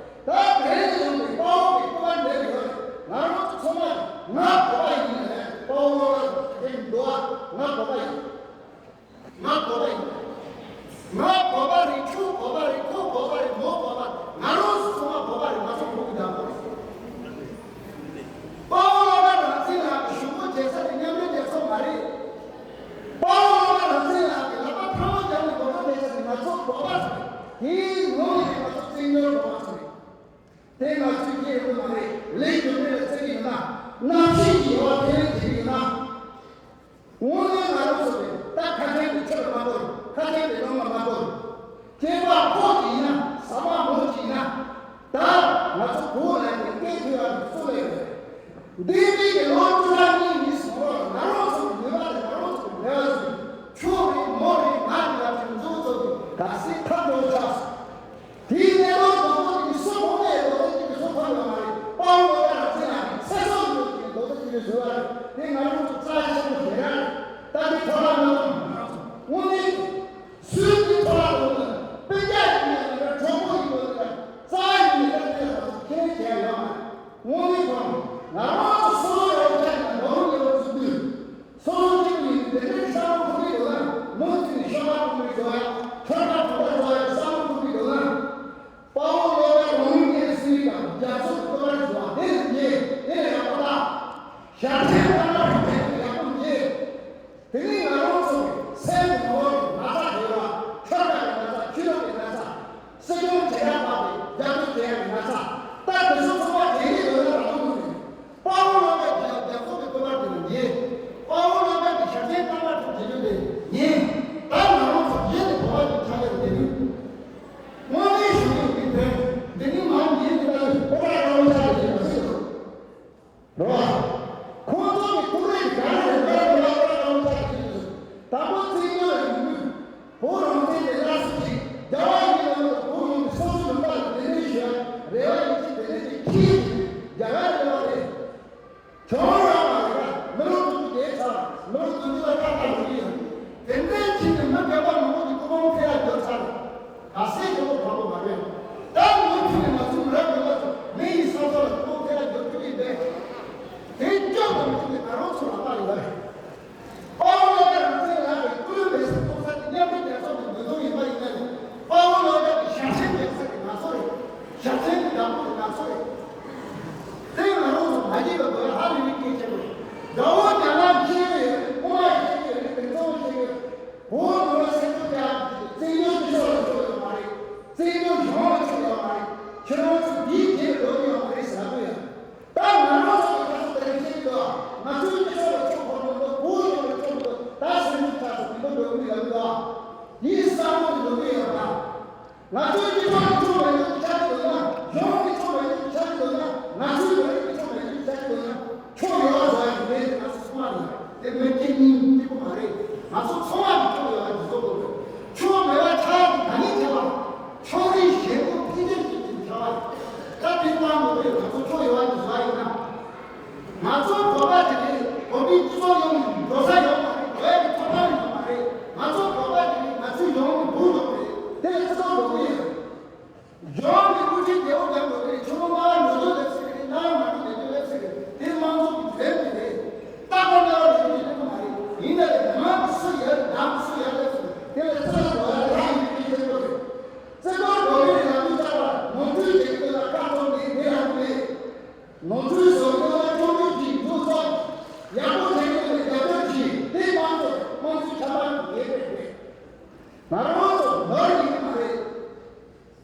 ད་དེ་རིང་བཟུང་བའི་དཔའ་བོ་གི་སྐུ་པར་འདེབས་ཡོད་རེད། ང་རང་ཚོ་ཚང་མ་ང་གོ་བ་ཡིན་ནས་དཔའ་བོ་བློ་དགའ་དེ་འདུག་ཨ། ང་གོ་བ་ཡིན། ང་གོ་བ་ཡིན། ང་གོ་བ་རེད། ཁྱོད་གོ་བ་རེད། ཁོ་གོ་བ་རེད། མོ་གོ་བ། ང་རང་ཚོ་ཚང་མ་གོ་བ་རེད། ང་ཚོ་བོད་ཀྱི་བདག་པོ་རེད། དཔའ་བོ་བློ་དགའ་རང་བཙན་ལགས་ཀྱི་གཞུག་གུ་རྒྱལ་ས་དེ་མཉམ་འབྲེལ་རྒྱལ་ཚོགས་མ་རེད། དཔའ་བོ་བློ་དགའ་རང་བཙན་ལགས་ཀྱི་ལག་པ་ཐལ་མོ་སྦྱར་ནས་གོ་བ་བདེ་ས་དེ་ང་ཚོ་གོ་བ་རེད། དེའི་ངོ་ནས་ང་ཚོ་བཙན་བྱོལ་གོ་བ་ཚོ་རེད། དེ་ང་ཚོའི་སྐད་ཡོད་མ་རེད། ལས་རྒྱུ་འབྲས་ལ་བརྩི་གི་ཡོད་ན། རྣམ་ཤེས་ཀྱི་ཡོད་པ་ཁས་ལེན་བྱེད་ཀྱི་ཡོད་ན། དངོས་གནས་ང་རང་ཚོ་གིས་ད་ཁ་ཆེམས་ཀྱི་ཆོས་ལ་མ་གོ། ཁ་ཆེམས་ཀྱི་ནང་ལ་མ་གོ། སྐྱེས་པ་ཕོ་གཅིག་ཡིན་ན། ཟ་མ་མོ་གཅིག་ཡིན་ན། ད་ང་ཚོ་བོད་ལ་ཡང་སྐད་ཆོས་ཡང་གཙོ་ལས་རེད། འདས་པའི་གི་ལོ་བཅུ་ཕྲག་གཉིས་གཉིས་སུ་ལོ་ལ་ང་རང་ཚོ་གི་ནུས་པ་དང་ང་རང་ཚོ་གི་ནུས་པ་ཚོ་ཁྱོད་རེད་མོ་རེད་ང་རེད་ལབ་ཀྱི་མཛུབ་ཚོ་གི་ག་སྲིད་ཐབས་སྐྱོ་ཆགས་སོང་། དེའི་གནད་དོན་དང་པོ་དེ་ནི་སུ་གོང་ནས་རྡོག་རྩ་གཅིག་གིས་སུ་ཐོབ་ཡོད་མ་རེད། དཔའ་བོ་བློ་དགའ་རང་བཙན་ལགས་ཀྱི་ཚེ་སྲོག་ཡོད་ཀྱི་རྡོག་རྩ་གཅིག་གིས་བཟོས་པ་རེད། དེ་ང་རང་ཚོ་རྩ་ཆེན་པོ་ཞེ་དྲག་རེད། ད་དེ་ཐོབ་ཐང་མ་ཐོབ་ང་རང་ཚོ་དངོས་གནས་སུས་དེ་ཐོབ་ཐང་ཐོབ་ན་སྤུན་ཀྱག་ཡིན་ན་འདྲ། གྲོགས་པོ་ཡིན་ན་འདྲ། རྩ་བ་ཉིད་ནས་འདྲ། དེ་ལ་ང་ཚོ་ཁས་ལེན་བྱས་ཡོད་མ་རེད། དངོས་གནས་དྲང་ང་རང་ཚོ་སོ་སོ་རང་ཆ་ཡིན་ན་ནོར་འགྲོ་བ་ཚོ་དུས། སོ་སོ་གཅིག་པུ་ཡིན་དེ་འདྲའི་བསམ་བློ་འཁོར་གྱི་འདུག་ན། མུ་མཐུད་ནས་ཤོག་ཁག་གོང་མའི་འགྲོ་ཡ། ཁྲོམ་ར་གྲོང་རྡལ་འགྲོ་ཡ་བསམ་བློ་འཁོར་གྱི་འདུག་ན། དཔའ་བོ་བློ་དགའ་རང་ལུས་མེར་སྲེག་དང་རྒྱ་མཚོ་གཏོར་བར་འགྲོ་བ་དེ་ལ་ཉེས། དེ་ལ་ཡག་པོ་ལྟ། ཞབས་འདྲེན་གཏོང་བར་འགྲོ་བ་དེ་ལ་ཡག་པོ་ཉེས། དེ་ནི་ང་རང་ཚོ་སེམས་ཀྱི་ངོ་བོ་ནི་ན་ཚ་ཡོད་པ། ཁྲག་ཁ་གི་ན་ཚ། ཆུ་ལོག་གི་ན་ཚ། སྲིད་སྐྱོང་བྱེད་ཡག་མ་རེད། རྒྱབ་སྐྱོར་བྱེད་ཡག་གི་ན་ཚ། ད་དེ་ཚོ་ཚང་མ་དྲན་གྱི་ཡོད་ན་རང་དབང་མི་འདུག་དཔའ་བོ་བློ་དགའ་གི་རྒྱབ་སྐྱོར་གྱི་སྐུ་པར་དེ་ལ་ཉེས། དཔའ་བོ་བློ་དགའ་གི་ཞབས་འདྲེན་གཏོང་བར་འགྲོ་བྱེད་རྒྱུ་དེ་ཉེས། ད་ང་རང་ཚོ་ཡེ་ནས་གོ་བ་ཅིག་ཆགས་ཡོད་དེ་ནི། དངོས་གནས་ཞུ་གི་ཡོད་མི་དེ། འདི་ནི་མ་ཉེས་འདི་ལྟ་བུའི་ཨོ་ར་ཀ་ལོ་ཆགས་ཡོད་མ་སྲིད་དོ། རོ། ཁོང་ཚོ་གི་ཐུགས་རེ་ག་རེ་རེད། ང་རང་ལ་ཨོ་ར་ཀ་ལོ་ཆགས་ཡོད་ཟེར། དང་པོ་བཙན་བྱོལ་ལ་ཡོང་དུས་བོད་རང་བཙན་དེ་སླར་གསོ་བྱེད། རྒྱ་བ་ཡིན་ན་ཡང་བོད་ཡོངས་ཀྱི་སོ་སོའི་ལུང་པ་ལ་དེ་འདྲའི་ཞུ་ཡ་རེ་བ་ཡིན་གཅིག་དེ་འདྲའི་གཅིག་ཁྱི་ཡིན་རྒྱ་གར་རེ་བ་རེད། གྱོང་རག་པ་རེད་ད། མི་ལོ་དྲུག་ཅུ་བརྒལ་ཚར། མི་ལོ་བདུན་ཅུ་ལ་ཏག་ཏག་འགྲོ་གི་ཡོད། དེ་འདྲའི་ཕྱིན་ནས་མི་རྒན་པ་མང་པོ་ཞིག་སྐུ་ཕུང་ཐེ་ལ་འབྱོར་ཚར། ག་སྲིད་ཀྱི་ལོ་བར་པོ་མ་རེད། ད་མུ་མཐུད་ནས་ང་ཚོ་མི་རབས་རྒན་པ་ཚོ་མི་ཡི་ས་ཐོག་ལ་སྐུ་ཕུང་ཐེ་ལ་འབྱོར་རྒྱུ་ཡིན་པས། དེ་སྐྱོབ་དང་མི་ཐུབ་པའི་ང་རང་ཚོ་ལ་ལྟ་ཡོད་རེད། དཔའ་བོ་བློ་དགའ་རང་བཙན་ལགས་ཀྱི་སྐུ་ལུས་མེར་སྲེག་གཏོང་ས་དེ་མཉམ་འབྲེལ་རྒྱལ་ཚོགས་ཀྱི་འདུ་འཛོམས་ཡིན་པ་ཡིན་ན་ནི། དཔའ་བོ་བློ་དགའ་གི་ཞབས་འདྲེན་འབད་ས་དེ་ང་ཚོ་རེད། ཞབས་འདྲེན་གྱི་བདག་པོ་དེ་ང་ཚོ་རེད། དེ་ང་རང་ཚོ་མ་བརྗེད་པ་དགོས་ཧ་ལས་པའི་གལ་ཆེན་པོ་རེད། དགྲ་བོ་རྒྱ་ནག་ཤེས་ཀྱི་ཡོད་རེད། དབུ་མ་ཤེས་ཀྱི་ཡོད་རེད། དེང་སང་ཤེས་ཀྱི་ཡོད་རེད། བོད་ནང་ལ་སེམས་ཚོར་རྒྱག་གི་བཙན་བྱོལ་སྤྱི་ཚོགས་ལ་ཆོག་ཡོད་མ་རེད། བཙན་བྱོལ་གཞུང་ལ་ཆོག་ཡོད་མ་རེད། ཁྱེད་རང་ཚོ་འདིའི་རྗེས་ལ་འགྲོ་གི་ཡོད་མ་རེད་ཟེར་ལབ་ཀྱི་ཡོད། ད་ང་རང་ཚོ་གི་ཁ་ཚ་དེ་རིང་བཤད་ཀྱི་འདུག་ང་ཚོའི་སྤྱི་ཚོགས་ལ་ཆོག་གོ་མི་འདུག་བོད་ཡོངས་ལ་ཆོག་མི་འདུག་ད་སེམས་ཤུགས་ཆག་སོང་མི་འདུག་འགྲོ་གི་ཡོད་འདུག་དེའི་བསམ་བློ་དེ་འགྲོ་གི་ཡོད་པ། ང་ཚོའི་སྤྱི་ཚོགས་ཀྱི་ཆོག་མེད་འདུག་ཆགས་ཀྱི་འདུག་ན། གཞུང་གི་ཆོག་མེད་འདུག་ཆགས་ཀྱི་འདུག་ན། ང་ཚོའི་མི་རིགས་ཀྱི་ཆོག་མེད་འདུག་ཆགས་ཀྱི་འདུག་ན། ཆོག་ཡོད་པ་བཟོ་ཡ་གི་ལས་དེ་ང་ཚོ་ཚང་མ་ལ་དེ་མི་གཅིག་གཉིས་གཉིས་གཅིག་པོ་མ་རེད། ང་ཚོ་ཚང་མ་གི་ཆོག་ཡོད་པ་དེ་བཟོ་དགོས་རེད། ཆོག་མེད་པ་ཆགས་ཀྱི་ག་ནས་བྱས་པ། ཕྱོགས་རིས་ཞེན་པོ་ཕི་འདེབས་ཀྱི་དེ་བྱ་བ་རེད། ད་དེ་གཏང་དགོས་ཀྱི་ང་ཚོ་ཕྱོགས་ཡོད་པ་ནས་བཟོ་བ་ཡིན་ན། ང་ཚོའི་བོད་པ་དེ་ནི་བོད་པའི་སྤྱི་ཚོགས་ཡོངས་ཀྱི་འགྲོ་ས་ཡོད་མ་རེད། འགྲོ་ཡ་གི་ཐོབ་ཐང་ཡོད་མ་རེད། ང་ཚོའི་བོད་པ་དེ་ནི་ང་ཚོའི་ཡོངས་ཀྱི་བུ་ཡོད་རེད། དེ་ལ་སྤྱི་ཚོགས་འགྲོ་གི་ཡོད་རེད། གཞུང་གི་དབུ་ཁྲིད་རྒྱལ་པོ་རྒྱབ་འགྲོ་གི་རེད། ཆུ་ལོང་མ་འགྲོ་རྒྱུ་ལས་ཚིག་རེད། ནང་མ་འགྲོ་རྒྱུ་ལས་ཚིག་རེད། དེ་དམངས་གཙོ་གི་རེད་མི་རེད། ལྟ་བ་ལྟ་བ་རེད་མི་རེད་མ་རེད། ཡིན་ན་ལས་ང་གི་སུ་ཡར་ད། ནོར་འཁྲུལ་བཟོ་མཁན་ལ་ཆོག་མཆན་གྱིས་འཛུགས་སོང་། ཡག་པོ་བྱེད་མཁན་ལ་རྒྱབ་སྐྱོར་གྱིས། དེ་མང་ཚོགས་དམངས་གཙོའི་ཁྱད་པར་ངེས་པར་རེད། ང་རང་ཚོ་ནོར་ཡིན་མ་རེད།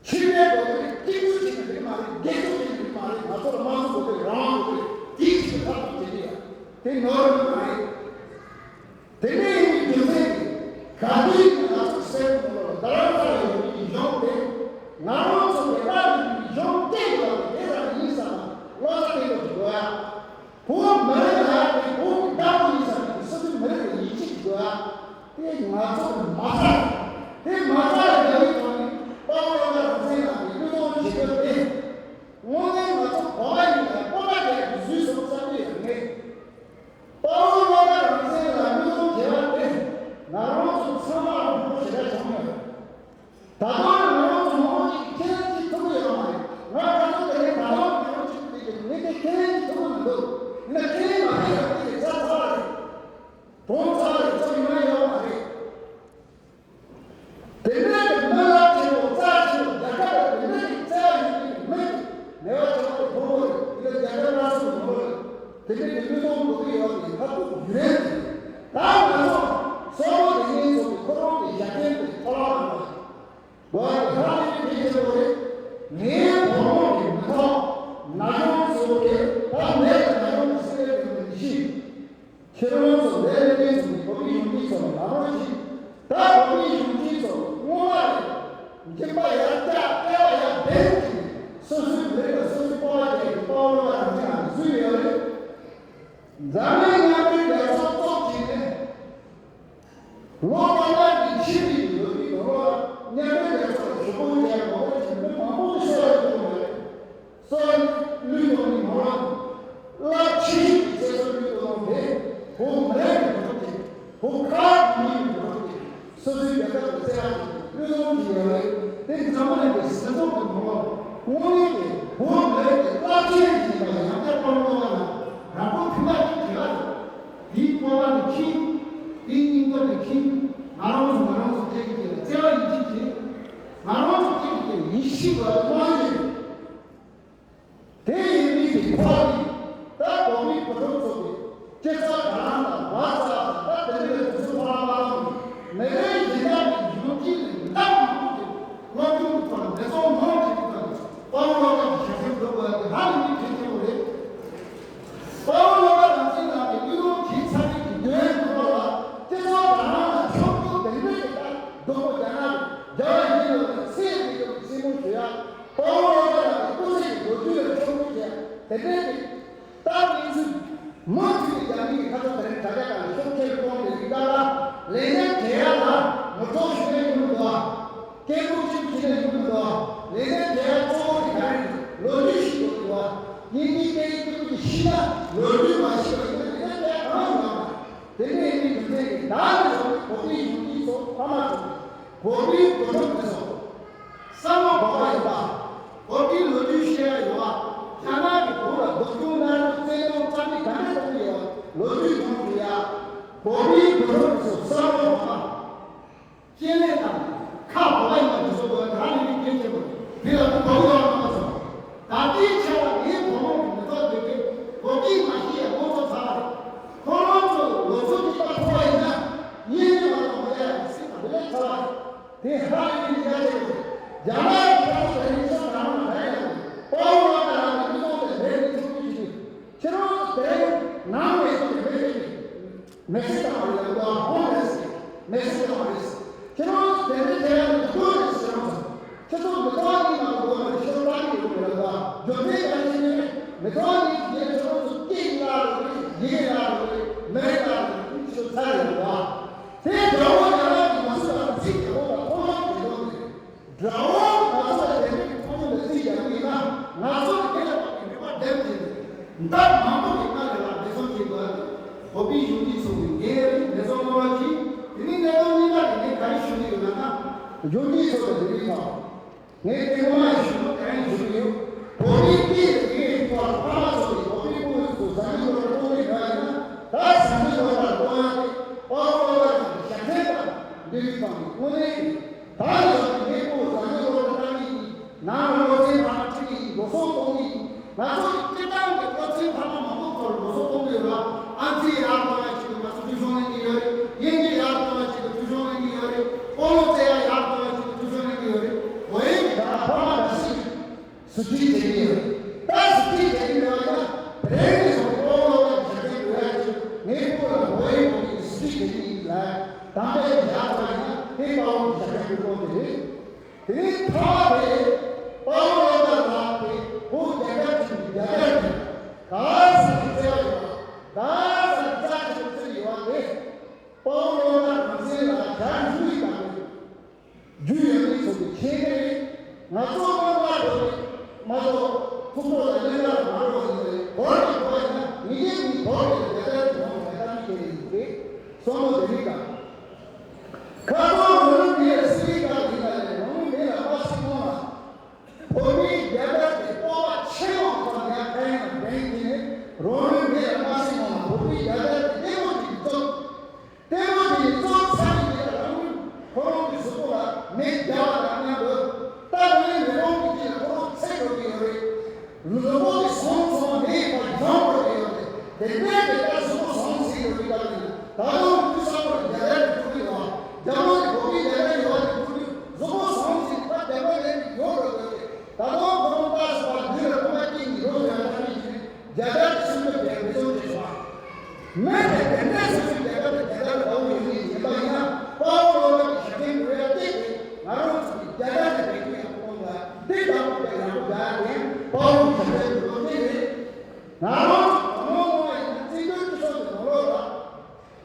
ཕྱི་པའི་དགོས་པ་རེད། སྐྱིད་སྡུག་བྱེད་ཀྱི་རེད་མ་རེད། དགེ་སྡུག་བྱེད་ཀྱི་རེད་མ་རེད། ང་ཚོ་ལ་དམངས་གཙོ་དགོས་རེད། རང་དབང་དགོས་རེད། དེའི་ཆེད་དུ་འཐབ་རྩོད་བྱེད་ཀྱི་ཡོད། དེ་ནོར་ཡིན་མ་རེད། དེ་འདྲ་ཡིན་པའི་རྒྱུ་མཚན་གྱིས་ག་དུས་ཡིན་ན་ང་ཚོ་སེམས་ནང་ལ་རྡ་རམ་ས་ལ་ཡོད་པའི་གཞུང་དེ་ང་རང་ཚོ་བོད་པ་ཡིན་པའི་གཞུང་སྐད་ཡོད་པ་དེ་ཙམ་ཡིན་བསམ་ན་བློ་རྩ་བརྟན་པོ་ཞིག་དགོས་ཡ། བོད་མི་རིགས་ལ་དེ་བོད་ཀྱི་བདག་པོ་ཡིན་བསམ་ནས་སོ་སོའི་མི་རིགས་ལ་ཡིད་ཆེས་དགོས་ཡ། དེ་ང་ཚོ་གི་མ་རྩ་རེད། དེ་མ་རྩ་ལ་རྒྱ་མིའི་ཐོག་ནས་དཔའ་བོ་བློ་དགའ་རང་བཙན་ལགས་ཀྱིས་བློས་གཏོང་བྱེད་རྒྱུ་དེ་དངོས་གནས་ང་ཚོ་བོད་པ་ཡིན་ན་སྤོབས་པ་རྒྱག་གི་བཟོས་སོང་བསམ་གྱི་ཡོད་མེད། དཔའ་བོ་བློ་དགའ་རང་བཙན་ལ་བློས་གཏོང་བྱས་པ་དེ་ང་རང་ཚོ་ཚང་མ་ལ་ཕུང་པོ་ཞེ་དྲག་བྱུང་ཡོད། ད་དུང་ང་རང་ཚོ་མང་པོ་ཅིག་ཁས་ལེན་བྱེད་ཐུབ་ཀྱི་ཡོད་མ་རེད། ང་ཁ་སང་དེ་རིང་ད་དུང་ང་རང་ཚོ་དེ་གི་ངས་དེ་ཁས་ལེན་བྱེད་ཐུབ་ཀྱི་མི་འདུག་ཡིན་ན་ཁས་ལེན་མ་བྱས་ཡང་དེ་གི་ཚར་ཚར་བ་རེད། གྲོངས་ཚར་བ་རེད། ཚོ་ཡིན་ན་ཡོད་མ་རེད། དེ་འདྲའི་གི་མི་རླབས་ཆེན་པོ་རྩ་ཆེན་པོ་རྒྱལ་ཁབ་ལ་དེ་འདྲའི་གི་བརྩེ་བ་ཡོད་མཁན་གི་མི་གི་ངལ་བ་བྱེད་པ་དེ་ཕུང་པོ་རེད། དེ་ལ་རྒྱལ་ཁབ་སླར་གསོ་ཡོང་གི་རེད། དེ་འདྲའི་གི་བློས་གཏོང་དགོས་ཀྱི་ཡོད་དེ་ཁ་ཐུག་རྒྱུ་རེད། ད་ང་ཚོ་སོག་པོ་དེ་ངེད་ཚོ་གི་ཁོ་རང་གི་ཞབས་བརྟན་དེ་ཁོ་རང་རང་རེད། དགོས་པ་དེ་ཧ་ལས་པའི་གལ་ཆེན་པོ་རེད། ངའི་བུ་མོ་གི་མི་ཐོག་ན་གཞོན་ཚོ་གི་ད་ནད་ཀྱི་ན་གཞོན་གྱི་སྲིད་པའི་དོན་དུ་མི་ཤེས། ཁྱེད་རང་ཚོ་ལས་ལས་འགན་ཚོ་ནི་བོད་པའི་གཞོན་སྐྱེས་ཚོ་ལ་ལམ་རོགས་གྱིས། ད་བོད་པའི་གཞོན་སྐྱེས་ཚོ་སྔོན་མ་རེད། མགྲིན་པ་ཡར་བཀྱག་སྐེད་པ་ཡར་བེན་གྱིས་སོ་སོའི་མི་རིགས་ལ་སོ་སོའི་སྤོབས་པ་རྒྱས་ཀྱི་དཔའ་བོ་བློ་དགའ་རང་བཙན་ལགས་བཟོས་ཡོད་རེད། འཛམ་གླིང་མཉམ་འབྲེལ་རྒྱལ་ཚོགས་བཙུགས་བྱས་ནས། ལོ་ལྔ་བཅུ་ཞེ་གཅིག་གི་ལོ་རྒྱུས་ནང་ལ་མཉམ་འབྲེལ་རྒྱལ་ཚོགས་ལ་ཞུ་སྐུལ་བྱས་ཡོད་པ་ཞིག་མི་མང་པོ་ཞིག་གསོད་པ་བྱུང་བ་རེད། སྲོག་བློས་གཏོང་ནས་ནང་ལ་རླབས་ཆེ་ཤོས་ཀྱི་ཚེ་སྲོག་བློས་གཏོང་དེ་བོད་མི་རིགས་ཀྱི་བུ་ཕྲུག་ཅིག་བོད་ཁ་བྲལ་མི་རིགས་ཀྱི་བུ་ཕྲུག་ཅིག་སོ་སོའི་རྒྱལ་ཁབ་ཀྱི་བཙན་དབང་བློས་གཏོང་བྱས་ཡོད་རེད། དེ་འཛམ་བུ་གླིང་གི་སྲིད་ཚོགས་ཀྱི་ནང་ལ་དངོས་གནས་ཀྱི་བོད་མི་རིགས་ཀྱི་རླབས་ཆེན་ཞིག་ཡིན་པ་ཡང་བསྐྱར་བཀའ་མོལ་གནང་བ་ན་རང་དབང་མཐུན་པ་ཅིག་བྱེད་པ་རེད། དེའི་སྤོབས་པ་ནི་ཁྱིམ། དེའི་སྙིང་སྟོབས་ནི་ཁྱིམ། ང་རང་ཚོ་ང་རང་ཚོ་གཅིག་གིས་གཅིག་ལ་བརྩེ་བ་ཡིད་ཆེས་བྱེད། ང་རང་ཚོ་གཅིག་གིས་གཅིག་ལ་ཡིད་ཆེས་དགོས་པ་དམངས་གཙོ་རེད། དེ་ཡིན་མིན་གྱི་ཐོག་ནས་ད་བོད་མིའི་བུ་ཕྲུག་ཚོ་གིས་སྤྱི་ཚོགས་དྲ་ལམ་དང་བ་ཙབ་དང་ད་དེ་འདྲའི་དུས་ཚོད་ཕོན་པ་མ་གཏོགས་མི་རིགས་གཞན་དག་གི་གཞུང་གཅིག་ནས་འདབ་མང་པོ་ཞིག་སློབ་སྦྱོང་གི་ཐོག་ལ་འབད་བརྩོན་མང་བྱེད་ཀྱི་ཐོག་ནས་དཔའ་བོ་བློ་དགའ་གི་ཞབས་ཞུ་སྒྲུབ་དགོས་པ་དེ་ཧ་ལས་པའི་གལ་ཆེན་པོ་རེད། དཔའ་བོ་བློ་དགའ་རང་བཙན་ལགས་ཀྱིས་བློས་གཏོང་བྱས་ཚར་བའི་གི་དུས་ཡུན་ནང་ལ་སྤྱི་ཚོགས་དྲ་ལམ་ལ་ཆོག་ཐུག་དེ་འདྲའི་གི་ད་སྡུག་པོ་རྒྱག་ན་རྒྱ་བ་ཡིན་ལ་ཚེ་འདི་ཡོད་ཚེ་མོ་ཞུ་ཡ། དཔའ་བོ་བློ་དགའ་ལགས་ཀྱི་སྐུ་ཚེ་གི་ལོ་རྒྱུས་ལ་ཆོག་ཐུག་བྱས་དེ་འདྲའི་གི་ད་གནས་ཚུལ་མུ་མཐུད་ནས་རྒྱ་མིའི་ཁ་ཐོག་དེ་རིང་དྲ་རྒྱ་དང་ཤོག་ཁྱེར་གཏོང་བའི་རིགས་ལ་ལས་འགན་སྤྲད་ཡ་ལ་ངོ་སྤྲོད་ཞུ་ཡ་ཡོང་གི་འདུག་ཨ། སྐད་འབོད་ཅིག་བྱེད་ན་ཡོང་གི་འདུག་ཨ། ལས་འགན་སྤྲད་ཡ་གཙོ་བོ་དེ་ག་རེ་རེད། ལོ་རྒྱུས་ཤེས་དགོས་ཀྱི་འདུག་ཨ། དབྱིན་ཇིའི་སྐད་ཡིག་ཏུ་ཅིག་ཤེས་ན་ལོ་རྒྱུས་མ་ཤེས་པ་ཡིན་ན་ལས་འགན་སྤྲད་ཡ་གང་ཡང་ཡོད་མ་རེད། དེ་འདྲ་ཡིན་པའི་རྒྱུ་མཚན་གྱིས་ད་ནས་བཟུང་བོད་པའི་གཞོན་སྐྱེས་ཚོ་ཕ་མ་ཚོ་བོད་པའི་བུ་ཕྲུག་དེ་ཚོ་བསམ་བློ་འབབ་པ་ཡིན་པ། བོད་པའི་ལོ་རྒྱུས་ཤེས་ཡ་ཡོད་པ། རྒྱ་ནག་གི་བོད་ལ་སྡུག་སྦྱོང་མནར་གཅོད་བཙན་གནོན་རྩ་མེད་ག་འདྲ་གཏོང་གི་ཡོད་པ་ལོ་རྒྱུས་མྱོང་ཐུབ་ཡ། བོད་པའི་བུ་ཕྲུག་དེ་ཚོ་བསམ་བློ་འབབ་པ། སྤྱན་ལས་དང་ཁ་འབབ་པ་ཡིན་པ་དེ་ཚོ་དགོས་ཡ་དེ་ཧ་ལས་པའི་གལ་ཆེན་པོ་རེད། དེ་ལ་ཐུགས་ཁུར་ཡོད་པ་ཚོ། ད་ལྟའི་ཆ་ལ་ངའི་བུ་མོ་གི་མི་ཚོགས་དེ་གས་བོད་སྐད་མ་ཤེས་ཡ་ངོ་ཚ་ཚ་བ་རེད། ཁོ་རང་ཚོ་ལོ་ཚོད་གཅིག་པ་ཐུག་པ་ཡིན་ན་གཉིད་ཉལ་མ་གཏོགས་མ་ཡལ་ཡ་སྲིད་དང་མི་ལས་ཚ་བ་རེད། དེ་ཧ་ལས་པའི་ཡ་ཆེ་བོ་རེད། རྒྱ་ནག་གི་ཁ་ཐོག་དེ་རིང་ཚོ་གང་ལ་བྲལ་ཡོད་རེད། དཔའ་བོ་བློ་དགའ་རང་གི་མི་ཚོགས་དེ་བྲལ་ནས་ཚོགས་ཀྱི་ཆེད་དུ་ཁྱེད་རང་ཚོ་དེ་རིང་ནང་ལས་ཚོགས་ཀྱི་མེད་ཀྱི་མི་སེར་དང་མ་ལས་ལ་ཧོམ་ལེས་མི་སེར་དང་མ་ལས། ཁྱེད་རང་ཚོ་དེ་འདྲའི་དེ་ཡང་དུ་ལས་ཟེར་རོགས། ཁྱེད་ཚོ་མི་ཐོག་གཉིས་ནང་དུ་འགྲོ་བ་ནི་ཁྱེད་ཚོ་ལྟ་གི་ཡོད་མེད་ལ་དགའ། འཇོན་ཐང་ག་ནས་ཡིན་མི་ཐོག་གཉིས་ཀྱི་ཁྱེད་རང་ཚོ་སྐད་ཀྱི་ལ་རོགས་རེད། ཡི་གེ་ལ་རོགས་རེད། མི་རིགས་ལ་རོགས་རེད། ཁྱེད་ཚོ་ཚ་རེད་དགའ། དེ་དགྲ་བོ་རྒྱ་ནག་གི་མ་སུ་དང་ཚིག་དགྲ་བོ་དང་ཐོག་མ་དེ་ཡོད་རེད། དགྲ་བོ་ང་ཚོ་ལ་དེ་འདྲའི་ཁོང་ལ་རྩིས་རྒྱག་གི་ཡིན་ན་ང་ཚོ་ལ་དེ་ལ་དཔག་པའི་ནུས་པ་ལྡན་གྱི་འདི་མང་པོ་གི་སྔ་ལས་ལ་འབད་བརྩོན་བྱེད་དགོས། བོད་པའི་གཞོན་སྐྱེས་ཚོ་གི་འགན་རེད། འབད་བརྩོན་གནང་རོགས་གྱིས། དེ་ནས་གནད་དོན་གཉིས་པ་དེ་ངས་ག་རེ་ཞུ་གི་ཡོད་ལབ་ན། གཞོན་སྐྱེས་ཚོ་ལ་འདི་རིགས་དང་། ངས་དེ་སྔོན་མ་ཞུ་ན་ག་རེ་ཞུ་གི་ཡོད། བོད་པའི་སྐད་ཡིག་དེ་གའི་ཐོག་ལ་ཕ་མ་ཚོ་གིས་བོད་པའི་ཕྲུ་གུ་ཚོ་བཟང་ངན་སློབ་གྲྭ་གཏོང་གི་ཡོད་ན་ད་བཟང་ངན་སློབ་གྲྭ་གཏོང་ཡ་དེ་དཔའ་བོ་བློ་དགའ་ཞབས་འདྲེན་དང་འདི་རིགས་དང་དངོས་གནས་ད་ནི་ཡང་ངའི་བུ་བཟང་ངན་སློབ་གྲྭ་བཏང་གི་ཡིན། ནང་ལ་སློབ་ཚན་ཁག་ཁྲིད་ཀྱི་ཡིན། སློབ་གསོ་གཏོང་གི་ཡིན། ང་ཚོ་གི་སྤྱིར་བཏང་གི་ ཚང་མ་མང་པོ་ཚོར་ངོ་སོ་གཏོང་གི་ཡོད་ལ། ཨ་ཙི་ཡར་གཏོང་ཡ་ཅིག་ཏུ་ང་ཚོ་ཐུགས་སྦྱོང་ལེན་གྱི་ཡོད་རེད། དབྱིན་ཇི་ཡར་གཏོང་ཡ་ཅིག་ཏུ་ཐུགས་སྦྱོང་ལེན་གྱི་ཡོད་རེད། སྤོ་ལོ་རྩེ་ཡ་ཡར་གཏོང་ཡ་ཅིག་ཏུ་ཐུགས་སྦྱོང་ལེན་གྱི་ཡོད་རེད། འོ་ཡིན་གྱི་ད་ཕ་མ་འདྲ་སྲིད། ཟུར་ཁྲིད་བྱེད་ཀྱི་ཡོད། ད་ཟུར་ཁྲིད་བྱེད་ཀྱི་ཡོད་ན། དེ་རིང་ནས་བཟུང་སྤོ་ལོ་ལ་ཞབས་འདེགས་འགྲོ་ཡ་ཅིག་ངའི་སྐུ་ལ་འོ་ཡིན་གྱི་ཟུར་ཁྲིད་བྱེད་ཀྱི་ཡིན་ལ། དམ་པའི་ཞག་ཐོག་ཡིན་ན་དེ་དཔའ་བོ་གི་ཞབས་འདེགས་འགྲོ་དགོས་དེ་རེད། དེ་ནས་ཐ་དེ་དཔའ་བོ་བློ་དགའ་ལགས་དེ་བོད་རྒྱ་གར་ཁྲིམས་རྒྱ་གར་གྱི་ག་ས་གི་བརྩེ་བ་ཡོད་པ། ག་ས་གི་རྩ་ཆེན་པོ་བརྩི་ཡོད་པ་དེ། དཔའ་བོ་བློ་དགའ་རང་བཙན་ལ་ཞག་བཞུགས་ཡིན་པ་དེ། རྒྱུ་ཡོད་མེད་ཚོ་གི་ཁྱད་མེད་རེད། ང་ཚོ་རྣམ་པ་ཚོ་གི་མ་གཏོགས་ཐུགས་ཁྲོ་དང་གཉེན་སྒྲིག་མ་འགྲོ་བ་ཡིན་པ་རེད། བོད་ཀྱི་བོད་ཡིན་ན་མི་སྐད་ཀྱི་བོད་ཀྱི་རྒྱ་གར་གྱི་ནང་དུ་ད་མི་སྐད་ཡིན་པ་རེད། སོ་མོ་དེ་རིགས་དང་། ཁ་སང་རོང་མི་ལ་སྲིད་པའི་སྐབས་ཡིན་ན་རེད། རོང་མི་ལ་མ་སྲིད་གོང་ལ། བོད་མིའི་རྒྱལ་དར་དེ་སྤོབས་པ་ཆེན་པོ་ཐོག་ནས་ཕན་ཡང་ཕན་གྱི་ནས། རོང་མི་ལ་མ་སྲིད་གོང་ལ་བོད་མིའི་རྒྱལ་དར་དེ་ལྟད་མོ་ཅིག་བཙུགས། ལྟད་མོ་དེ་ནི་གཙོ་ཚང་གི་རང་ལུས་ཁོ་རང་གི་གཟུགས་པོ་ལ་མེ་བརྒྱབ་པ་དང་མཉམ་དུ། ད་ལོའི་མེ་ལོང་གི་དཀྱིལ་ལ་ཁོ་རང་ཚེ་འགྲོ་གི་ཡོད་རེད། གཟུགས་པོ་གི་ཟོང་ཚང་མ་མེ་ཡིས་ཕར་ཡོང་འགྲོ་གི་ཡོད་རེད། དེ་འདྲའི་གི་ད་གཟུགས་པོ་ཟོང་ཟིན་འགྲོ་གི་སྐབས་ནི་ད་དུང་དུས་སང་བར་རྒྱ་གར་གྱི་ཐུགས་རིག་ལ་རྒྱ་ནག་གི་བོད་པའི་རྒྱ་གར་ཡོད་པ་དེ་ཐུགས་རིག་གཟུགས་པོ་ཟོང་ཟིན་ཕར་རྒྱ་གར་ལ་ཡོང་འགྲོ་གི་ཡོད་རེད། ད་དུང་ཁོ་རང་ལྟ་སོང་བ་ལུས་ལ་ཁོ་མ་སྐྱེས་ནི་ཡོད་ཟེར་བ་ལྟ་མི་ཞིག་རེད། རྒྱ་གར་གྱི་སྲུང་སྐྱོབ་པའི་མི་ཚོགས་ཀྱི་བཟོ་བ། མི་དེ་དེ་འདྲའི་སྲུང་སྐྱོབ་རྒྱ་གར་དང་རྒྱ་གར་དགའ་བོ་ཡོད་མཁན་ཡིན་པ་ཡིན་ན། དཔའ་བོ་བློ་དགའ་གི་ཞབས་འདེགས་འགྲོ་ཡ་སྐད་དེ་ང་རང་ཚོ་གི་རྒྱ་གར་གྱི་བོད་ཀྱི་ཡག་པོ་གཏོང་དགོས་ཡ། འདི་ལྟ་བུ་དེ་ཡག་པོ་རྒྱག་ཡ་དེ་དཔའ་བོ་གི་ཞབས་འདེགས་འགྲོ་སྐད་རེད། ང་རང་ཚོ་གོང་མ་གོང་མ་ཡིན་ན་བཙན་བྱོལ་སྤྱི་ཚོགས་ཀྱི་ནང་ལོགས་ལ།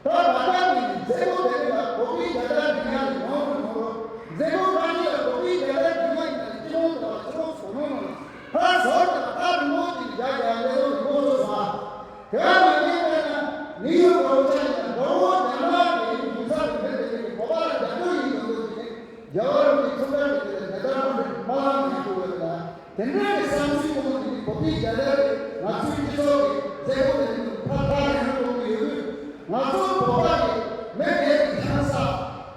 ད་ད་ལྟ་ནི་མཛད་སྒོ་དེ་རིང་ལ་བོད་པའི་རྒྱལ་དར་འདི་ཉག་གི་ནང་དུ་ཡོང་རོགས། མཛད་སྒོ་ཁག་ཅིག་ལ་བོད་པའི་རྒྱལ་དར་འདི་ཉག་ཡིན་ན་སྤྱི་ནོར་དང་སྤྱི་ནོར་ཚོ་ནང་ནང་ལ་ཕར་ཟོར་དང་ཕར་རི་མོ་ཅིག་རྒྱག་རྒྱག་ལས་རོགས་རི་མོ་བཟོ་ས། དེ་བ་ནང་བཞིན་དཔེར་ན་ནིའུ་ཡོག་གི་ཆ་ཡིན་ན་འགྲོ་བོ་རྒྱ་ནག་གི་ཡུལ་ས་དུ་མེད་དེ་རིང་གི་བོད་པ་ལ་རྒྱབ་སྐྱོར་ཡིན་དགོས་འདུག་ཟེར་ནས་རྒྱལ་བ་རིན་པོ་ཆེའི་ཐུགས་དམ་གྱི་དེ་ལ་མེ་ཏར་མ་རེད་མ་ལངས་ནས་འདུག་ལ། དེ་འདྲའི་གི་བསམ་ཚུལ་གཏོང་གི་འདུག་བོད་པའི་རྒྱལ་དར་དེ་ང་ཚོའི་སྤྱི་ཚོགས་ཀྱི་མཛད་སྒོ་དེ་ནི་ཕར་ཕར་ཡང་གཏོང་གི་ཡོད་དུས། ང་ཚོ་བོད་པ་གི་མི་སྒེར་གྱི་ཆང་ས་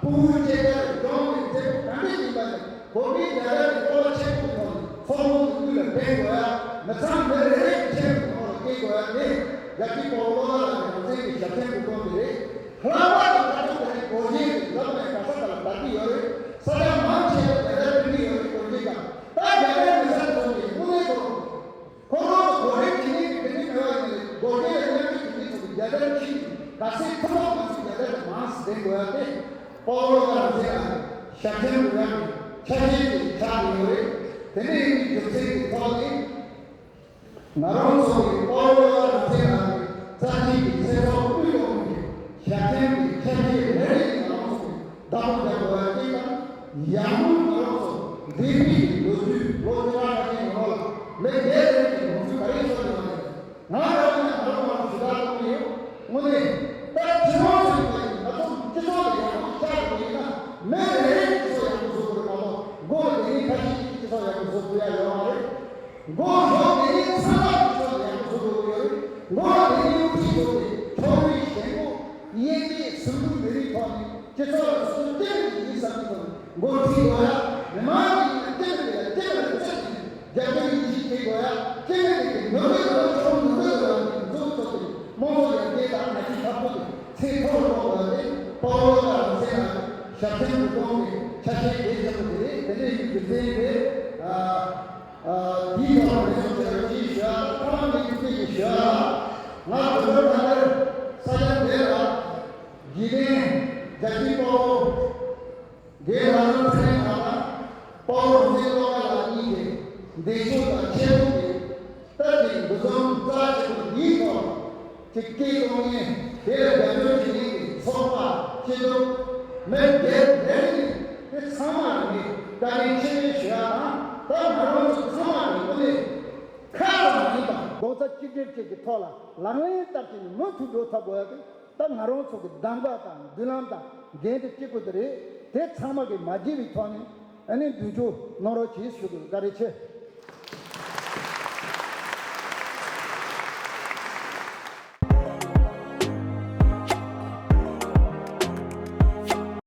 ཕྲུ་གུའི་སྐྱེས་སྐར་གྱི་སྦྱོང་བའི་མཛད་སྒོ་གང་འདྲ་ཡིན་པ་ནི་བོད་པའི་རྒྱལ་དར་གྱི་སྤོབས་པ་ཆེན་པོའི་ཐོག་ནས་ཚོགས་མང་གི་དབུས་ལ་འཕེན་དགོས་ཡ། མི་ཚང་མི་རེ་རེ་གི་ཁྱིམ་གྱི་ནང་ལ་སྐྱེལ་དགོས་ཡ་དེ་རྒྱལ་གཅེས་དཔའ་བོ་བློ་དགའ་ལགས་ཀྱི་རང་བཙན་གྱི་ཞབས་བརྟན་དུ་བསྐོངས་ཏེ་རེད། ལྷག་པར་དུ་ད་དུང་ད་རེས་སྒོར་གཞས་དེ་ལབ་ནས་ག་ས་ག་ལ་དར་གྱི་ཡོད་རེད། ས་ཆ་མང་ཆེ་བ་རྒྱ་གར་བསྐྲུན་གྱི་ཡོད་རེད། སྒོར་གཞས་དང་ད་རྒྱ་གར་མི་སེར་ཚོ་གི་དངོས་གནས་ཁོ་རང་ཁོ་རང་ཚོ་སྒོར་གཞས་བྱེད་མཁན་གྱི་དེ་འདྲ་མེད་པ་ཡིན་ནའི་སྒོར་གཞས་ལ་མཉམ་འབྲེལ་བྱེད་མཁན་ཚོ་གི་རྒྱ་གར་ཕྱིན་ག་ཚད་ཐུབ་ཐུབ་ང་ཚོ་རྒྱ་གར་དུ་མང་ཙམ་འདེང་དགོས་ཡ་དེ་དཔའ་བོ་བློ་དགའ་རང་བཙན་ལགས་ཞབས་བརྟན་དུ་ཡང་ཆ་ཤས་ཀྱི་ཆགས་ཀྱི་ཡོད་རེད། དེ་འདྲ་ཡིན་པའི་རྒྱུ་མཚན་གྱི་ཐོག་ནས། ང་རང་ཚོ་གི་དཔའ་བོ་རང་བཙན་ལགས་ཀྱི་རྩ་ཆེན་གྱི་ཚེ་སྲོག་དབུལ་ཐོག་གི་ཞབས་བརྟན་གྱི་ཆ་ཤས་ལས་རིགས་ཀྱི་ང་རང་ཚོ་གི་བདག་པོ་རྒྱག་དགོས་པ་གཅིག་དང་། ཡང་སྔོན་ང་རང་ཚོ་འདས་པའི་ལོ་རྒྱུས་ལོ་བཅུ་ཕྲག་ཁ་ཤས་ནང་ལོགས་ལ་མི་སྒེར་རེ་གི་ལོ་རྒྱུས་ག་རེ་ཤོར་ཡོད་མ་རེད། ང་རང་ཡང་ང་རང་ང་རང་ཞུ་དག་གཏོང་གི་ཡོད། དངོས་གནས་ད་ཁྱེད་རང་ཚོ་ཡིན་པ་ཡིན་ང་ཚོ་སྤྱི་ཚོགས་ལ་ཡག་པོ་ཆགས་དགོས་ཡིན་ན་མི་རེ་རེ་སྤྱི་ཚོགས་ཡག་པོ་བཟོ་དགོས་རེད་མ་གཏོགས་མགོ་ལ་དེ་ནས་ཁ་ཤས་ཀྱིས་སྤྱི་ཚོགས་ཡག་པོ་བཟོ་ཐུབ་ཡ་ཡོད་མ་རེད། མགོ་གཞུག་དེ་ནས་ཚང་མ་གི་ཚོགས་ཡག་པོ་བཟོ་དགོས་ཀྱི་ཡོད་རེད། མགོ་ལ་དེ་ནས་དབུ་ཁྲིད་བཟོ་སྟེ་ཕྱོགས་རིས་ཞེན་ཁོག་དབྱེ་འབྱེད་ཟུང་འབྲེལ་མི་རིགས་ཐོག་ནས་སྤྱི་ཚོགས་ལ་སོ་སོ་ལྟེ་བའི་ཡིན་བསམ་གྱི་ཐོག་ནས་མགོ་ཁྲིད་དགོས་ཡ། མི་མང་གི་ཡིན་ན་ལྟེ་བའི་ལ་ལྟེ་བ་ལ་ལྟེ་བ་ཡིན་རྒྱབ་སྐྱོར་ཡིད་ཆེས་བྱེད་དགོས་ཡ། ལྟེ་བའི་ལ་ནོར་འཁྲུལ་དང་ཕྱོགས་ནོར་འཁྲུལ་དང་མཛུབ་ཐོག་ཏུ་དམངས་གཙོ་ཡར་རྒྱས་དང་ང་ཚོའི་འཐབ་རྩོད་ཀྱི་ཚད་མཐོ་རུ་གཏོང་དགོས་ཡ་དེ་དཔའ་བོ་བློ་དགའ་རང་བཙན་ལགས་ཞབས་བརྟན་དུ་གཏོང་བའི་ཆ་ཤས་གལ་ཆེན་པོ་དེ་རེད། དེ་འདྲ་ཡིན་རྒྱུ་མཚན་རེད། ཨ། ཨ། དེའི་ཐོག་ལ་རེ་ཞུ་ཞུ་ཡ་ཅིག་ཞུ་ཡ། ཐ་མ་ངས་ཐུགས་རྗེ་ཆེ་ཞུ་ཡ། ང་བོད་ལྗོངས་ལྷ་ལྡན་ས་ཆ་འདི་ལ་དགེ་ལྡན་རྒྱལ་གཅེས་དཔའ་བོ་རྒན་ལྷ་བཟང་ཚེ་རིང་ལགས་དང་དཔའ་བོ་རིག་འཛིན་བློ་དགའ་ལགས་གཉིས་ཀྱིས་འདས་མཆོད་དང་ཆེད་དུ་གི་ལྟར་གྱི་འདུ་འཛོམས་རྩ་ཆེན་པོ་འདིའི་ཐོག་ཅིག་སྐད་གཏོང་མཁན་དེ་ལ་རྒྱབ་སྐྱོར་བྱེད་མཁན་གྱི་ཚོགས་པ་སྤྱི་ཚོགས་མི་སྒེར་ལས་རིགས་དེ་ཚང་མ་ལ་ངས་བཀའ་དྲིན་ཆེ་ཞུ་ཡ་དང་། ད་ང་རང་ཚོ་ཚང་མ་ལ་དངོས་གནས་ཁག་ཙམ་མ་ཡིན་པ་རྡོག་རྩ་གཅིག་སྒྲིལ་བཅས་ཀྱི་ཐོག་ལ་ལག་ལེན་བསྟར་བྱས་ནས་མུ་མཐུད་འགྲོ་ཐུབ་དགོས་ཡ་དེ་ད་ང་རང་ཚོ་གི་གདམ་ག་དང་མདུན་ལམ་དང་འགན་དེ་གཅིག་པུ་དེ་རེད། དེ་ཚང་མ་གིས་མ་བརྗེད་པའི་ཐོག་ནས་ཨ་ནི་མདུན་སྐྱོད་གནང་རོགས་གྱིས་ཞུ་དགོས། བཀའ་དྲིན་ཆེ།